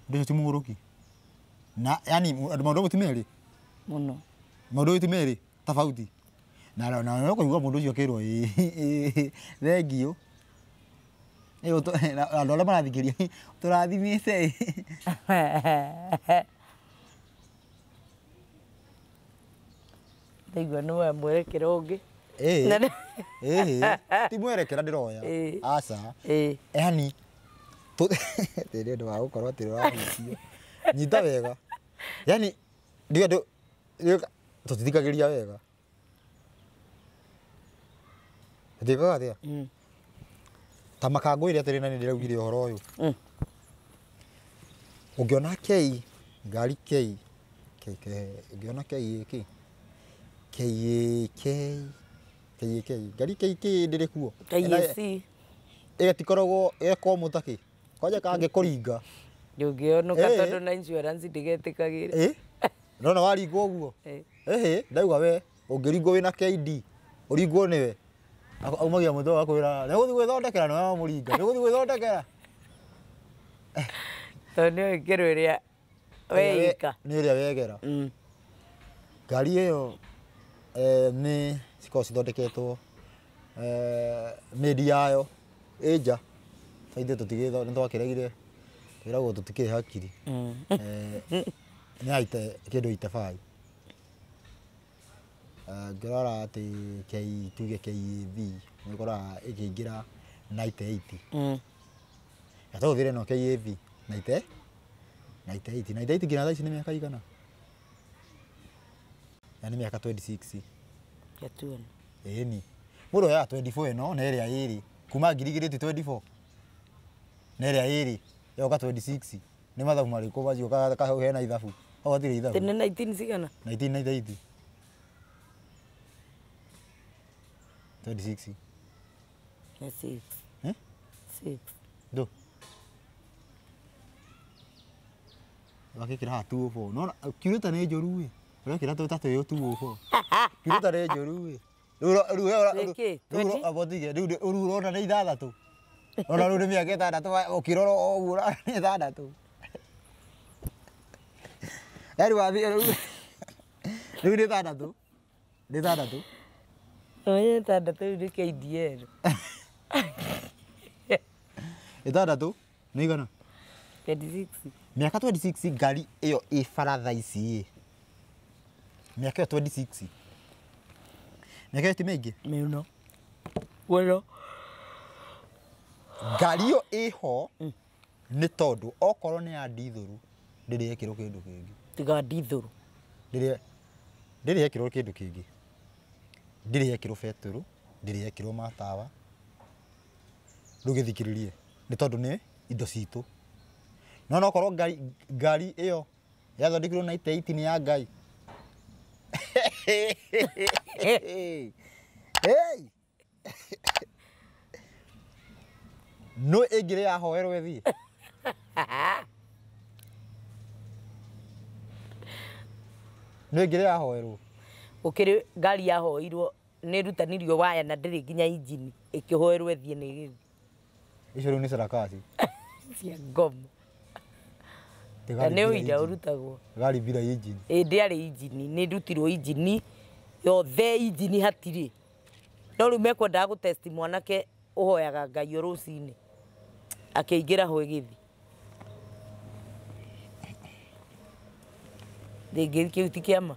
Indo icio ti mũgũrũki. Na yani andũ maũndũ ti merĩ. Mũno. Maũndũ ti merĩ tofauti. Na no kũigua mũndũ ũcio akĩrwo ĩĩ thengiũ. Andũ arĩa marathikĩrĩria tũrathimĩte. Ndaigua nĩ woya mwerekera ũngĩ. Ĩĩ ti mwerekera ndĩroya. Aca. Yani tĩ ũndũ wa gũkorwo atĩ ũrahutio. Nyita wega. Yani ndiũ andũ tũtithikagĩrĩria wega. Ndĩkaga atĩa? Ta makangũĩre atĩrĩ na nĩ ndĩraugire ũhoro ũyũ. Ũngĩona K, ngari K, K, K, ũngĩona K K, K K, K K, ngari K K ndĩrĩ kuo. KAC. Ĩgatikoragwo ĩgekwo mũtakĩ. Kwanja kangĩkũringa. Ndũngĩonoka tondũ na insurance ndĩgetĩkagĩra. Nona waringwo ũguo. Ĩhĩ, ndauga we ũngĩringwo wĩna KD, ũringwo nĩwe. Aumagia mũtwe akwĩra nĩ ũgũthiĩ gwĩthondekera nĩwe wamũringa, nĩ ũgũthiĩ gwĩthondekera. Tondũ nĩũĩ kĩro ĩrĩa weika. Nĩ ĩrĩa wegera. Ngari ĩyo nĩ cikoragwo cithondeketwo mĩndi yayo ĩ nja. Ithuĩ tũtigĩ nĩ twakĩregire twĩragwo tũtikĩrĩ hakiri. Nĩ ya kĩndũ 85. Ngĩrora atĩ K tuge KAV nĩ ũkoraga ĩkĩingĩra 98. Tũhũthĩre ĩno KAV 98 98 nginya thaa ici nĩ mĩaka igana? Nĩ mĩaka 26. Gatuona. Ĩni. Mũndũ oyaga 24 ĩno na ĩrĩa ĩrĩ kuma 2024 na ĩrĩa ĩrĩ yoka 26 nĩ mathabu marĩkũ macio kahau hena ithabu hau hatirĩ ithabu. Tene 19 cigana? 1998. 26. Na 6. Eh? 6. Ndũ. Wakĩkĩra haha 204. No kiurĩta nĩ njũru ĩ. Ũrekĩra ta twĩ 204. Kiurĩta nĩ njũru ĩ. Rĩu abotige rĩu ũrona nĩ ithathatũ. Ona rĩu nĩ mĩaka ĩtandatũ ũkĩrora ũguo ũrona nĩ ithathatũ. Yaani wathiĩ rĩu nĩ ithathatũ. Nĩ ithathatũ. Oye ĩtandatũ rĩu nĩ KDL. Ĩtandatũ nĩ igana? 26. Mĩaka 26 ngari ĩyo ĩ bara thaa ici ĩ. Mĩaka ĩyo 26. Mĩaka ĩyo ti mĩingĩ? Mĩno. Welo. Ngari ĩyo ĩho nĩ tondũ okorwo nĩ ya ndithũrũ ndĩrĩ yekĩrwo kĩndũ kĩngĩ. Tiga ndithũrũ. Ndĩrĩ yekĩrwo kĩndũ kĩngĩ. Ndĩrĩ yekĩrwo betũrũ, ndĩrĩ yekĩrwo matawa. Rĩu gĩthikĩrĩrie nĩ tondũ nĩ indo citũ. No no korwo ngari ĩyo yathondekirwo 98 nĩ ya Ngai. Hey! No ĩngĩrĩ yahoerwo ĩthiĩ. No ĩngĩrĩ yahoerwo. Gũkĩrĩ ngari yahoirwo nĩ ĩrutanirio waya na ndĩrĩ nginya injini ĩkĩhoerwo ĩthiĩ nĩ ĩgĩthiĩ. Icio rĩu nĩ sarakasi. Cia ngomo. Na nĩ ũira ũrutagwo. Ngari bila injini. Ĩ ndĩarĩ injini, nĩ ĩrutirwo injini yothe injini hatirĩ. No rĩu mekwendaga gũtest mwanake ũhoyaga Ngai o rũcinĩ akĩingĩra ho ĩgĩthiĩ. Ndĩngĩ kĩu ti kĩama.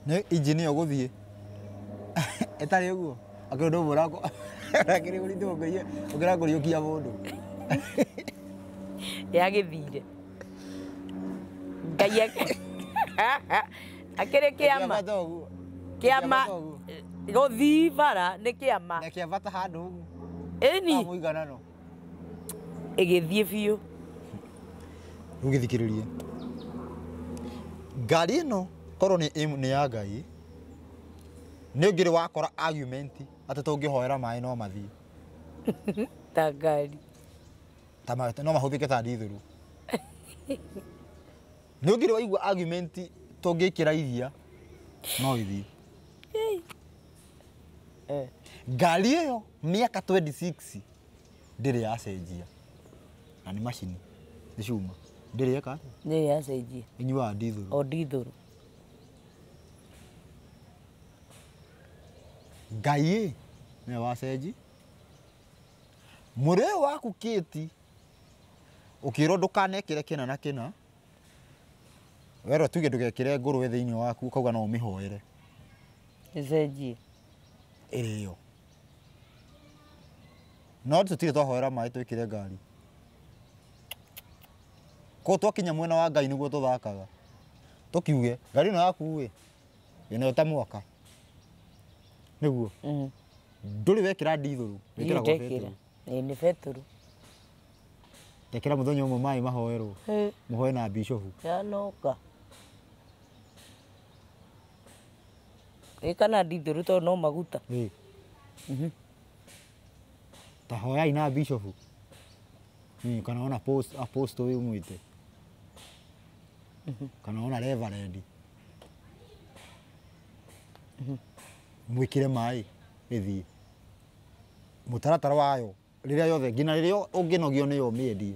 Nĩ injini ĩyo gũthiĩ ĩtarĩ ũguo akĩrĩ ũndũ ũmwe ũrakĩrĩ ũritũ ũngĩra kũriũkia mũndũ. Yagĩthire. Ngai akĩrĩ kĩama. Kĩama gũthiĩ bara nĩ kĩama. Na kĩa bata handũ ũguo. Ĩni. Mũiganano. Ĩgĩthiĩ biũ. Rĩu gĩthikĩrĩrie. Ngari ĩno korwo nĩ ya Ngai nĩ ũngĩrĩ wakora argument atĩ tũngĩhoera maĩ no mathiĩ. Ta ngari. Ta no mahũthĩke ta ndithũrũ. Nĩ ũngĩrĩ waigua argument tũngĩkĩra iria no ithiĩ. Ngari ĩyo mĩaka 26 ndĩrĩ yacenjia. Na nĩ macini nĩ cuma ndĩrĩ yeka atĩa? Ndĩrĩ yacenjia. Ĩnyuaga ndithũrũ. O ndithũrũ. Ngai ĩ nĩwe wacenji. Mwĩrĩ ũyũ waku kĩti ũkĩrwo ndũkanekĩre kĩna na kĩna, werwo tuge ndũgekĩre ngũrwe thĩinĩ waku ũkauga no ũmĩhoere. Ĩcenjie. Ĩrĩo. No tũtirĩ twahoera maĩ twĩkĩre ngari. Koguo twakinya mwena wa Ngai nĩguo tũthakaga. Tũkiuge ngari ĩno yaku ĩ ĩno ta mwaka. Nĩguo. Ndũrĩ wekĩra ndithũrũ, wĩkĩragwo betũrũ. Nĩ betũrũ. Tekĩra mũthenya ũmwe maĩ mahoerwo. Mũhoe na bishofu. Yanoka. Ĩ kana ndithũrũ tondũ no maguta. Ta hoyai na bishofu. Kana ona apostle ũyũ mwĩte. Kana ona reverend. Mwĩkĩre maĩ ĩthiĩ. Mũtaratara wayo rĩrĩa yothe nginya rĩrĩa ũngĩnogio nĩyo ũmĩendie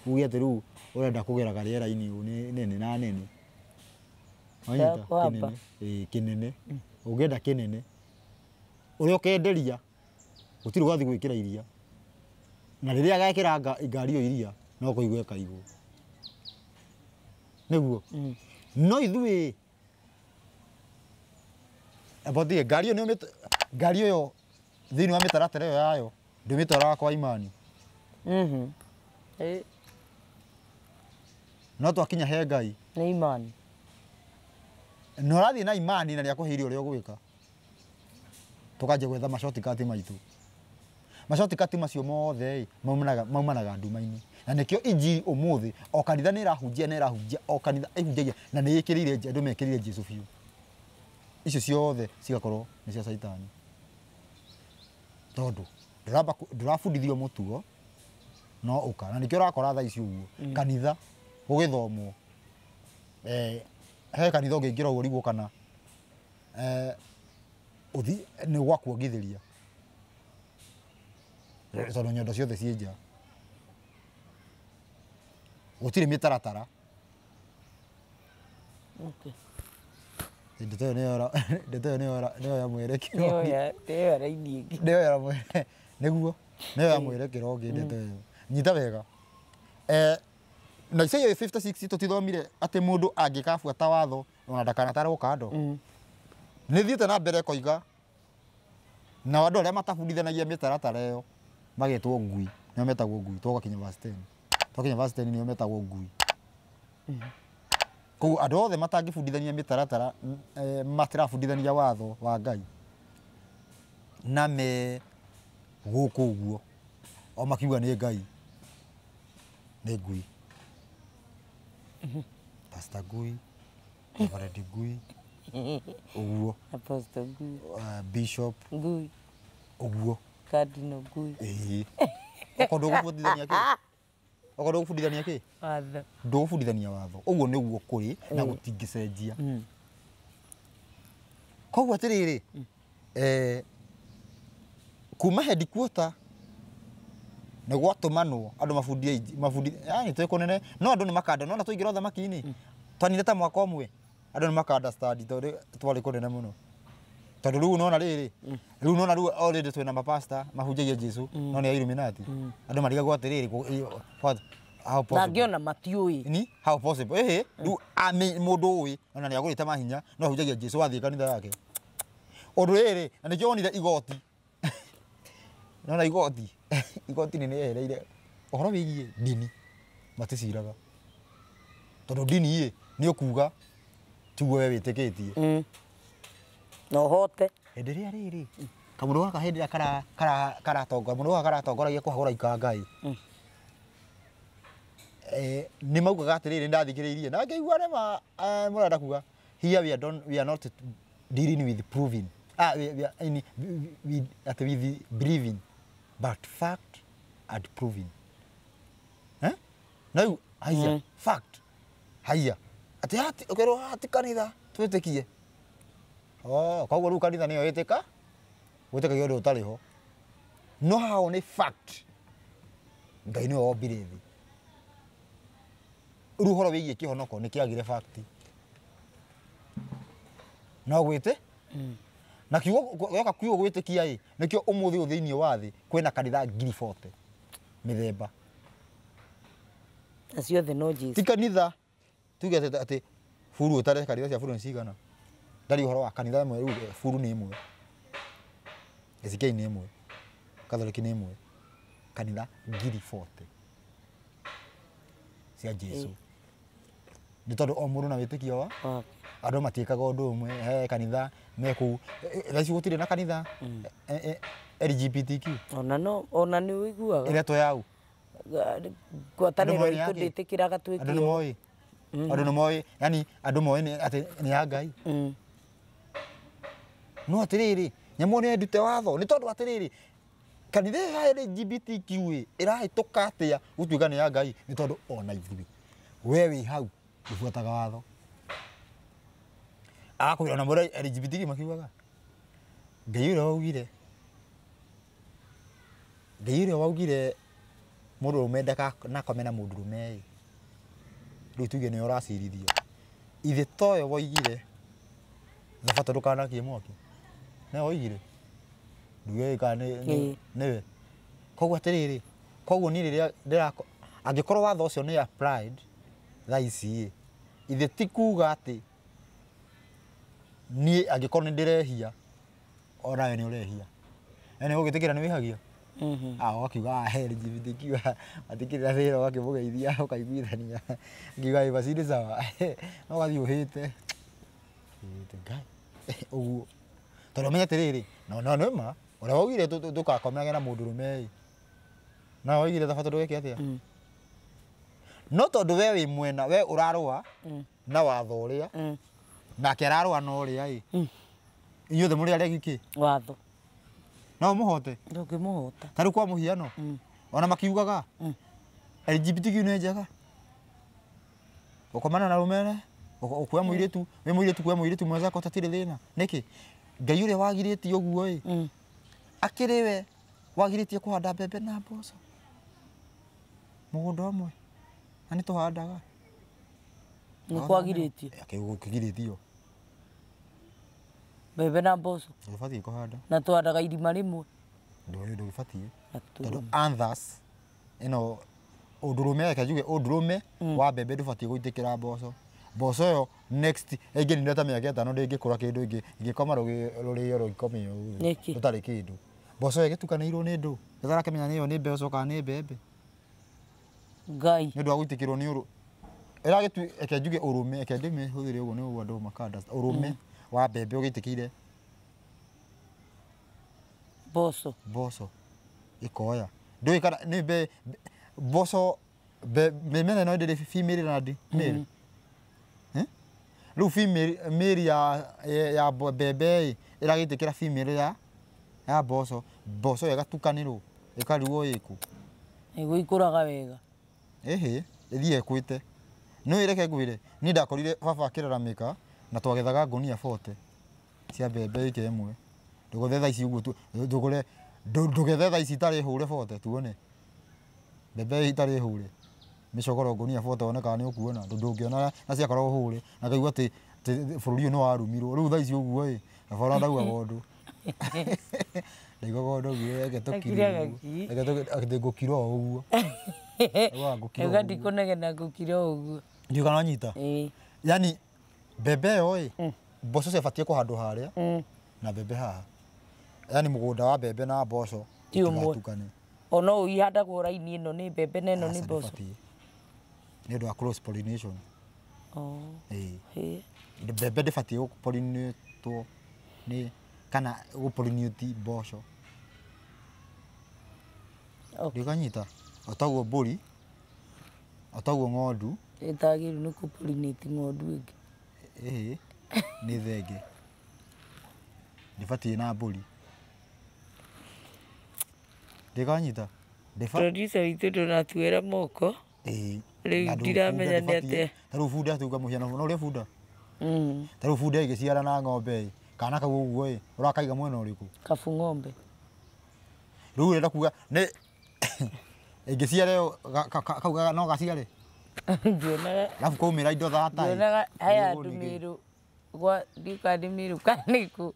uge atĩ rĩu ũrenda kũgeraga rĩera-inĩ ũũ nĩ nene na nene. Wanyita? Kĩnene. Ĩĩ kĩnene. Ũngĩenda kĩnene ũrĩa ũkenderia gũtirĩ ũgathiĩ gwĩkĩra iria. Na rĩrĩa agekĩra ngari ĩyo iria no kũigua ĩkaigwo. Nĩguo. No ithuĩ amba ngari ĩyo nĩ ngari ĩyo thĩinĩ wa mĩtaratara ĩyo yayo ndĩmĩtwaraga kwa imani. No twakinya he Ngai nĩ imani. Na ũrathiĩ na imani na nĩakũheire ũrĩa ũgwĩka. Tũkanjia gwetha macotikati maitũ. Macotikati macio mothe maumanaga nduma-inĩ. Na nĩkĩo injiri ũmũthĩ o kanitha nĩ ĩrahunjia na ĩrahunjia o kanitha ĩhunjagia na nĩ ĩkĩrĩire andũ mekĩrĩire Jesũ biũ. Icio ciothe cigakorwo nĩ cia Caitani. Tondũ ndũrabundithio mũtugo no ũka. Na nĩkĩo ũrakora thaa ici ũguo kanitha gũgĩthomwo he kanitha ũngĩingĩra ũguo ũrigwo kana ũthi nĩ gwakuongithĩria tondũ nyondo ciothe ciĩ nja. Gũtirĩ mĩtaratara. Ndeto ĩyo nĩyo ya mwerekero. Nĩyo ya raini ĩngĩ. Nĩyo ya nĩguo nĩyo ya mwerekero ũngĩ ndeto ĩyo. Nyita wega. Na Isaiah 56 tũtithomire atĩ mũndũ angĩkabuata watho ona ndakanatarwo kando. Nĩ thiĩte na mbere koiga na andũ arĩa matabundithanagia mĩtaratara ĩyo magetwo ngui, nĩo metagwo ngui. Tũgakinya verse 10. Twakinya verse 10 nĩo metagwo ngui. Koguo andũ othe matangĩbundithania mĩtaratara matirabundithania watho wa Ngai na me gũkũ ũguo o makiuga nĩ Ngai nĩ ngui. Pastor ngui, Reverend ngui, ũguo. Apostle ngui. Bishop ngui. Ũguo. Cardinal ngui. Ĩĩ. Okorwo ndũgũbundithania kĩ? Okorwo ndũgũbundithania kĩ? Watho. Ndũgũbundithania watho. Ũguo nĩguo kũrĩ na gũtingĩcenjia. Koguo atĩrĩrĩ, kuma headquarter nĩ gwatũmanwo andũ mabundie mabundi yani twĩ kũnene no andũ nĩ makanda no na twaingĩra ũthamaki-inĩ twanire ta mwaka ũmwe andũ nĩ maka understand tondũ twarĩ kũnene mũno. Tondũ rĩu nona rĩrĩ rĩu nona rĩu already twĩna mapasta mahunjagia Jesũ no nĩ a Illuminati. Andũ marigagwo atĩrĩrĩ How possible? Na ngĩona matiũĩ. Ni how possible? Ehe, rĩu mũndũ ũĩ ona nĩ agũrĩte mahinya no ahunjagia Jesu wathiĩ kanitha yake. Ũndũ rĩrĩ, na nĩkĩo wonire igoti. Nona igoti. Igoti nĩ rĩehereire ũhoro wĩgiĩ ndini maticiraga. Tondũ ndini ĩ nĩ ũkuga tiguo we wĩtĩkĩtie. No hote. Hĩndĩ ĩrĩa rĩrĩ kamũndũ gaka hĩndĩ ĩrĩa karatongoria mũndũ gaka karatongoragia kũhagũra ikangai. Nĩ maugaga atĩrĩrĩ ndathikĩrĩirie na ngĩigua nĩ ma mũrenda kuga here we are not dealing with proving we are in, we, at with believing but fact and proving. Eh? No haya fact haya ati ati ukerwo ati kanitha twĩtĩkie. Oh, koguo rĩu kanitha nĩyo ĩtĩka gwĩtĩkagia ũndũ ũtarĩ ho. No hao nĩ fact Ngai nĩwe wombire thĩ. Rĩu ũhoro wĩgiĩ kĩhonoko nĩ kĩagire fact. No gwĩtĩ na kiugo gĩoka kiugo gwĩtĩkia ĩ nĩkĩo ũmũthĩ ũyũ thĩinĩ wa thĩ kwĩna kanitha 40,000 mĩthemba. Na ciothe no Jesu. Ti kanitha tuge atĩ buru ũtare kanitha cia buru nĩ cigana. Ndari ũhoro wa kanitha ĩmwe rĩu buru nĩ ĩmwe. ACK nĩ ĩmwe. Catholic nĩ ĩmwe. Kanitha 40,000 cia Jesu. Nĩ tondũ o mũndũ na wĩtĩkio wa andũ matiĩkaga ũndũ ũmwe. He kanitha me kũu thaa ici gũtirĩ na kanitha LGBTQ. Ona no ona nĩ ũiguaga ĩretwo yau ngwatanĩro itũ ndĩtĩkĩraga twĩke. Andũ nĩ moĩ. Andũ nĩ moĩ, yani andũ moĩ nĩ atĩ nĩ ya Ngai. No atĩrĩrĩ nyamũ nĩ ndute watho nĩ tondũ atĩrĩrĩ kanitha ya LGBTQ ĩrahĩtũka atĩa gũtuĩka nĩ ya Ngai nĩ tondũ ona ithuĩ we wĩ hau ũbuataga watho. Agakwĩra ona mũrĩ LGBTQ makiugaga Ngai ũrĩa waugire Ngai ũrĩa waugire mũndũrũme ndakanakome na mũndũrũme ĩ rĩu tuge nĩwe ũracirithio. Ithe toyo woigire thabatũ ndũkanakie mwaki nĩwe woigire nduge kana nĩwe. Koguo atĩrĩrĩ koguo niĩ rĩrĩa ndĩrako angĩkorwo watho ũcio nĩ applied thaa ici ĩ ithe ti kuga atĩ niĩ angĩkorwo nĩ ndĩrehia onawe nĩ ũrehia. Na nĩ ũgĩtĩkĩra nĩ wĩhagia. Ũgakiuga he LGBTQ matikĩrĩ na wĩra ũgakĩmũgeithia ũkaiguithania ngiuga ĩ basi nĩ sawa no ũgathiĩ ũhĩte Ngai ũguo tondũ ũmenye atĩrĩrĩ no nĩ ma ũrĩa waugire ndũgakomage na mũndũrũme ĩ na waugire thabatũ ndũgeke atĩa. No tondũ we wĩ mwena we ũrarũa na watho ũrĩa nake ararũa na ũrĩa ĩ inyuothe mũrĩ aregi kĩ watho no mũhote ndũngĩmũhota. Ta rĩu kwa mũhiano ona makiugaga LGBTQ nĩ njega gũkomana na rũmere ũkuoya mũirĩtu wĩ mũirĩtu kuoya mũirĩtu mwenzako ũtatirĩ thĩna nĩkĩ Ngai ũrĩa wagirĩtie ũguo ĩ akĩrĩ we wagirĩtie kũhanda mbembe na mboco mũgũnda ũmwe na nĩ tũhandaga nĩ kwagirĩtio kĩgirĩtio mbembe na mboco ndũbatiĩ kũhanda na tũhandaga irima rĩmwe ndũgĩbatiĩ tondũ anthers ĩno ũndũrũme reke njuge ũndũrũme wa mbembe ndũbatiĩ gũitĩkĩra mboco. Mboco ĩyo next ĩngĩninda ta mĩaka ĩtano ndĩngĩkũra kĩndũ ĩngĩkoma rũrĩo rũgĩkomio rũtarĩ kĩndũ. Mboco ĩyo ĩgĩtukanĩirwo nĩ ndũ ĩtarakĩmenya nĩ ĩyo nĩ mboco kana nĩ mbembe. Ngai nĩ ũndũ wa gũitĩkĩrwo nĩ ũrũ ĩragĩtu reke njuge ũrũme reke ndĩmĩhũthĩre ũguo nĩguo andũ makanda ũrũme wa mbembe ũgĩitĩkĩire mboco mboco ĩkoya ndũĩ kana nĩ mboco mĩmera ĩno ĩndĩrĩ female na male. Rĩu female male ya mbembe ĩ ĩragĩitĩkĩra female ya mboco mboco ĩgatukanĩrwo ĩkarugwo ĩkũ nĩguo ikũraga wega. Ĩhĩ ĩthiĩ ĩkuĩte. Nĩ reke ngwĩre niĩ ndakorire baba akĩraramĩka na twagethaga ngũnia 40 cia mbembe ĩka ĩmwe. Ndũgethe thaa ici ũguo ndũgũre ndũgethe thaa ici itarĩ hũre 40 tuone mbembe itarĩ hũre mĩcogoro ngũnia 40 wone kana nĩ ũkuona ndũngĩona na ciakoragwo hũre na ngaigua atĩ bũrũri ũyũ nĩ warumirwo. Rĩu thaa ici ũguo ĩ baba ndaugaga ũndũ ndaiguaga ũndũ ũguo reke tũkire ũguo reke ngũkira o ũguo. Wa ngũkira Uga ũguo. ndikunegena ngũkira ũguo. Ndiũ kana wanyita. Ĩĩ. Yani mbembe ĩyo ĩ, mboco ciabatiĩ kũhandwo harĩa na mbembe haha. Yani mũgũnda wa mbembe na mboco Ti ũmwe. itigatukane. Ona ũũ ihandagwo raini ĩno nĩ mbembe na ĩno nĩ Aca, mboco. ndĩbatiĩ. Nĩ ũndũ wa cross pollination. Oh. Ĩĩ. Ĩĩ. Mbembe ndĩbatiĩ gũpolinatwo nĩ kana gũpolinate mboco. Okay. Ndikanyita. O taguo mbũri, o taguo ng'ondu, Ĩtagĩrĩirwo nĩ kũpolinate ng'ondu ĩngĩ. ĩhĩ, nĩ thenge. Ndĩbatiĩ na mbũri. Ndikanyita. Producer witũ ndũratuĩra moko. Ĩĩ. Rĩu Na ndũ ndiramenya bunda nĩ ndĩbatiĩ. atĩa. Ta rĩu bunda tuga mũhiano na ũrĩa bunda. Mm. Ta rĩu bunda ĩgĩciara na ng'ombe ĩ, kana kau ũguo ĩ, ũrakaiga mwena ũrĩkũ? Kabu ng'ombe. Rĩu ũrenda kuga nĩ ĩngĩciara ĩyo kau no gaciare. Ndionaga Alafu kwaumĩra indo thata ĩ. ndionaga haya Ũguo andũ nĩ kĩ? Mĩrũ gwa ndiũka nĩ Mĩrũ kana nĩkũ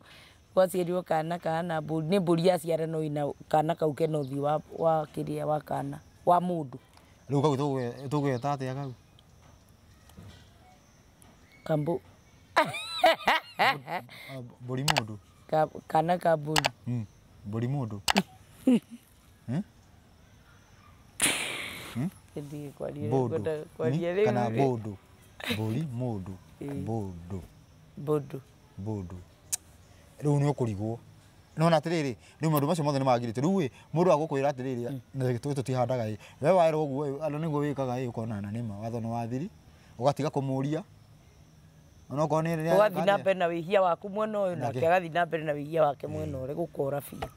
gwaciarirwo kana kana mbũri nĩ mbũri yaciara no ina kana kau kena ũthiũ wa kĩrĩa wa kana wa mũndũ. Rĩu kau tũgweta atĩa kau? Kambu Mbũri mũndũ. Kana ka mbũri. Mbũri mũndũ. Ndirĩ kwaria Mbũndũ. ngwendaga kwaria rĩu. Kana mbũndũ. Mbũri mũndũ. Mbũndũ. Mbũndũ. Mbũndũ. Rĩu nĩ ũkũrigwo. Nĩwona atĩrĩrĩ, rĩu maũndũ macio mothe nĩ magirĩte. Rĩu ĩ, mũndũ agũkwĩra atĩrĩrĩ, na tũĩ tũtihandaga ĩ. We werwo ũguo ĩ, andũ nĩguo wĩkaga ĩ, ũkona na nĩma watho nĩ wathiri, ũgatiga kũmũria. Onokorwo nĩ Ũgathiĩ na mbere na wĩhia waku mwena ũyũ nake Nake. agathiĩ na mbere na wĩhia wake mwena ũrĩa gũkora biũ.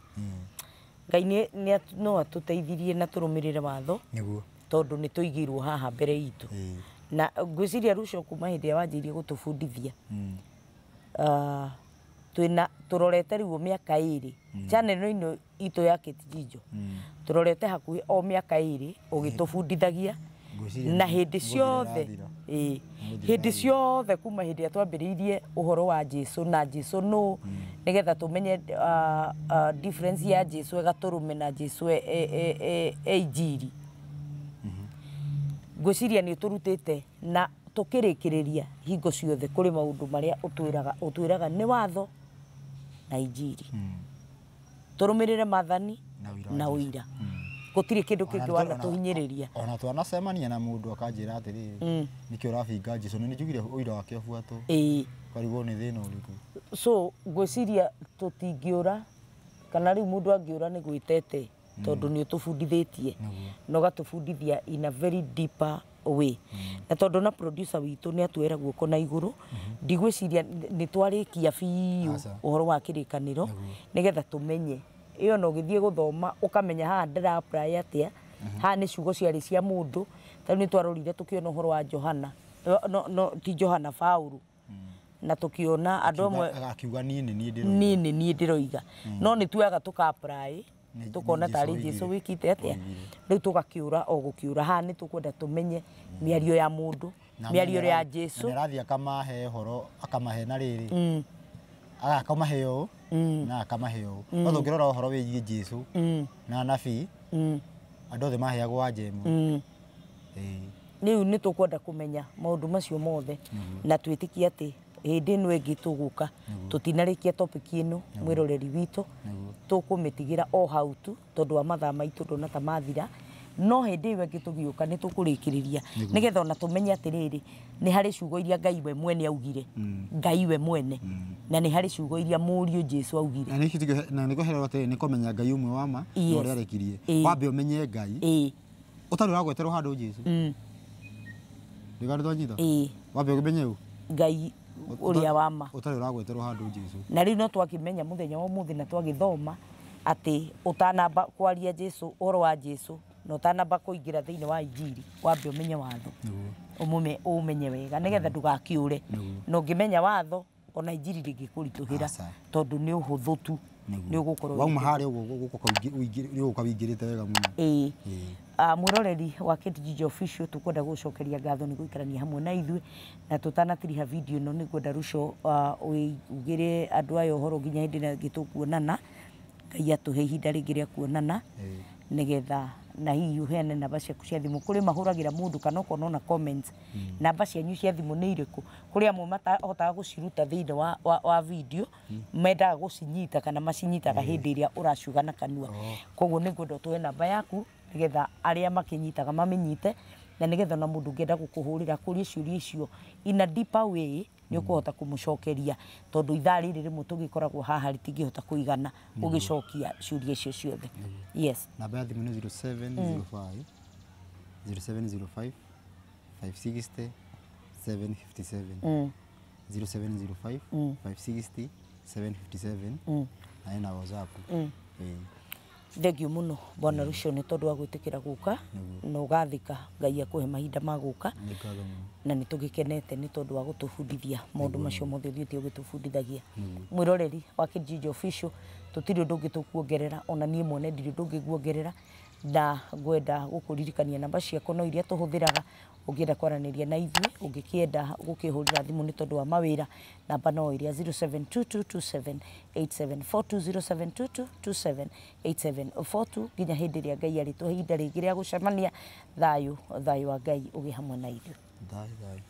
Ngai no atũteithirie na tũrũmĩrĩre watho Nĩguo. tondũ nĩ tũigĩirwo haha mbere itũ. Ĩĩ. Na ngwĩciria Ruco kuma hĩndĩ ĩrĩa wanjĩrĩirie gũtũbundithia twĩna tũrorete rĩu mĩaka ĩrĩ channel ĩno itũ ya Kate Jijo tũrorete hakuhĩ o mĩaka ĩrĩ ũgĩtũbundithagia Ngwĩciria na nĩ hĩndĩ gũthira ciothe ĩrathira. ĩĩ Gũthira hĩndĩ ĩrathira. ciothe kuma hĩndĩ ĩrĩa twambĩrĩirie ũhoro wa Jesu na Jesu nũ nĩgetha tũmenye difference ya Jesu ĩgatũrũme na Jesu e injiri. Ngwĩciria nĩ ũtũrutĩte na tũkĩrĩkĩrĩria hingo ciothe kũrĩ maũndũ marĩa ũtwĩraga nĩ watho na injiri. Tũrũmĩrĩre maathani Na ũira wa na Jesũ. ũira. Gũtirĩ kĩndũ kĩngĩ wanatũhinyĩrĩria. Ona twanacemania na mũndũ akanjĩra atĩrĩrĩ, nĩkĩ ũrabinga Jesũ? Nĩ njugire ũira wake ũbuatwo. Ĩĩ. Ũkarigwo nĩ thĩna ũrĩkũ. So ngwĩciria tũtingĩũra kana rĩu mũndũ angĩũra nĩ gwĩtete tondũ nĩ ũtũbundithĩtie na ũgatũbundithia in a very deeper way. Na tondũ na producer witũ nĩ atuoera guoko na igũrũ, ndigwĩciria nĩ twarĩkia biũ Aca. ũhoro wa kĩrĩkanĩro nĩgetha tũmenye ĩyo na ũgĩthiĩ gũthoma ũkamenya haha ndĩra apply atĩa, haha nĩ ciugo ciarĩ cia mũndũ. Ta rĩu nĩ twarorire tũkĩona ũhoro wa Johana, no ti Johana, Paũlũ, na tũkĩona andũ amwe Akiuga niĩ nĩ niĩ ndĩroiga. niĩ nĩ niĩ ndĩroiga, no nĩ tuoyaga tũka apply Nĩ tũkona Jesũ tarĩ oigire. Jesũ wĩkĩte atĩa. Oigire. Rĩu tũgakĩũra o gũkĩũra haha nĩ tũkwenda tũmenye mĩario ya mũndũ, Na mĩario ya na Jesũ. nĩarathiĩ akamahe ũhoro, akamahe na rĩrĩ, akamahe ũũ na akamahe ũũ. No tũngĩrora ũhoro wĩgiĩ Jesũ na anabii, andũ othe maheagwo anja ĩmwe. Ĩĩ. Rĩu nĩ tũkwenda kũmenya maũndũ macio mothe na twĩtĩkie atĩ hĩndĩ ĩno ĩngĩ tũgũka tũtinarĩkia topic ĩno mwĩroreri witũ, tũkũmĩtigĩra o hau tu tondũ wa mathaa maitũ ndona ta mathira, no hĩndĩ ĩyo ĩngĩ tũgĩũka nĩ tũkũrĩkĩrĩria nĩgetha ona tũmenye atĩrĩrĩ nĩ harĩ ciugo iria Ngai we mwene augire, Ngai we mwene, na nĩ harĩ ciugo iria mũriũ Jesũ augire. Na nĩ kwehererwo atĩrĩ, nĩ kũmenya Ngai ũmwe wa ma na Yes. ũrĩa arekirie. Ĩĩ. Wambe ũmenye Ngai Ĩĩ. ũtarĩ ũragweterwo handũ Jesũ. Ndĩga twanyita. Ĩĩ. Wambe ũmenye ũ Ngai ũrĩa wa ma ũtarĩ ũragweterwo handũ Jesũ. Na rĩu no twakĩmenya mũthenya wa ũmũthĩ na twagĩthoma atĩ ũtanamba kwaria Jesũ ũhoro wa Jesũ na ũtanamba kũingĩra thĩinĩ wa injiri wambe ũmenye watho. Nĩguo. Ũmenye wega nĩgetha ndũgakĩũre. Nĩguo. Na ũngĩmenya watho ona injiri ndĩngĩkũritũhĩra Aca. tondũ nĩ ũhũthũ tu nĩ ũgũkorwo wauma harĩa ũguo nĩ ũgũka wĩingĩrĩte wega mũno. Ĩĩ. Mwĩroreri wa Kate Jijo Official, tũkwenda gũcokeria ngatho nĩ gũikarania hamwe na ithuĩ na tũtanatiriha video ĩno nĩ ngwenda Ruco ugĩre andũ aya ũhoro nginya hĩndĩ ĩrĩa ĩngĩ tũkuonana. Ngai atũhe ihinda rĩngĩ rĩa kuonana nĩgetha Na hihi ũheane namba ciaku cia thimũ kũrĩ mahũragĩra mũndũ, kana okorwo nona comments, namba cianyu cia thimũ nĩ irĩkũ? Kũrĩ amwe matahotaga gũciruta thĩinĩ wa video, mendaga gũcinyita kana macinyitaga hĩndĩ ĩrĩa ũraciuga na kanua. Koguo nĩ ngwenda ũtũhe namba yaku nĩgetha arĩa makĩnyitaga mamĩnyite, na nĩgetha ona mũndũ ũngĩenda gũkũhũrĩra kũria ciũria icio in a deeper way, nĩ ũkũhota kũmũcokeria, tondũ ithaa rĩrĩ rĩmwe tũgĩkoragwo haha rĩtingĩhota kũigana ũgĩcokia ciũria icio ciothe. Yes. Namba ya thimũ nĩ 0705 0705 560 757, 0705 560 757, na ĩna WhatsApp. Ĩĩ. Thengio mũno, Bwana Rucio, nĩ tondũ wa gwĩtĩkĩra gũka na ũgathika. Ngai akũhe mahinda ma gũka. Nĩ ngatho mũno. Na nĩ tũgĩkenete nĩ tondũ wa gũtũbundithia maũndũ macio mothe ũthiĩte ũgĩtũbundithagia. Mwĩroreri wa Kijiji Official, tũtirĩ ũndũ ũngĩ tũkuongerera, ona niĩ mwene ndirĩ ũndũ ũngĩ nguongerera, na ngwenda gũkũririkania namba ciakwa no iria tũhũthĩraga. Ũngĩenda kwaranĩria na ithuĩ, ũngĩkĩenda gũkĩhũrĩra thimũ nĩ tondũ wa mawĩra, namba no ĩrĩa 0722278742, 0722278742. Nginya hĩndĩ ĩrĩa Ngai arĩtũhe ihinda rĩngĩ rĩa gũcemania, thayũ, thayũ wa Ngai ũgĩ hamwe na ithuĩ. Thayũ, thayũ.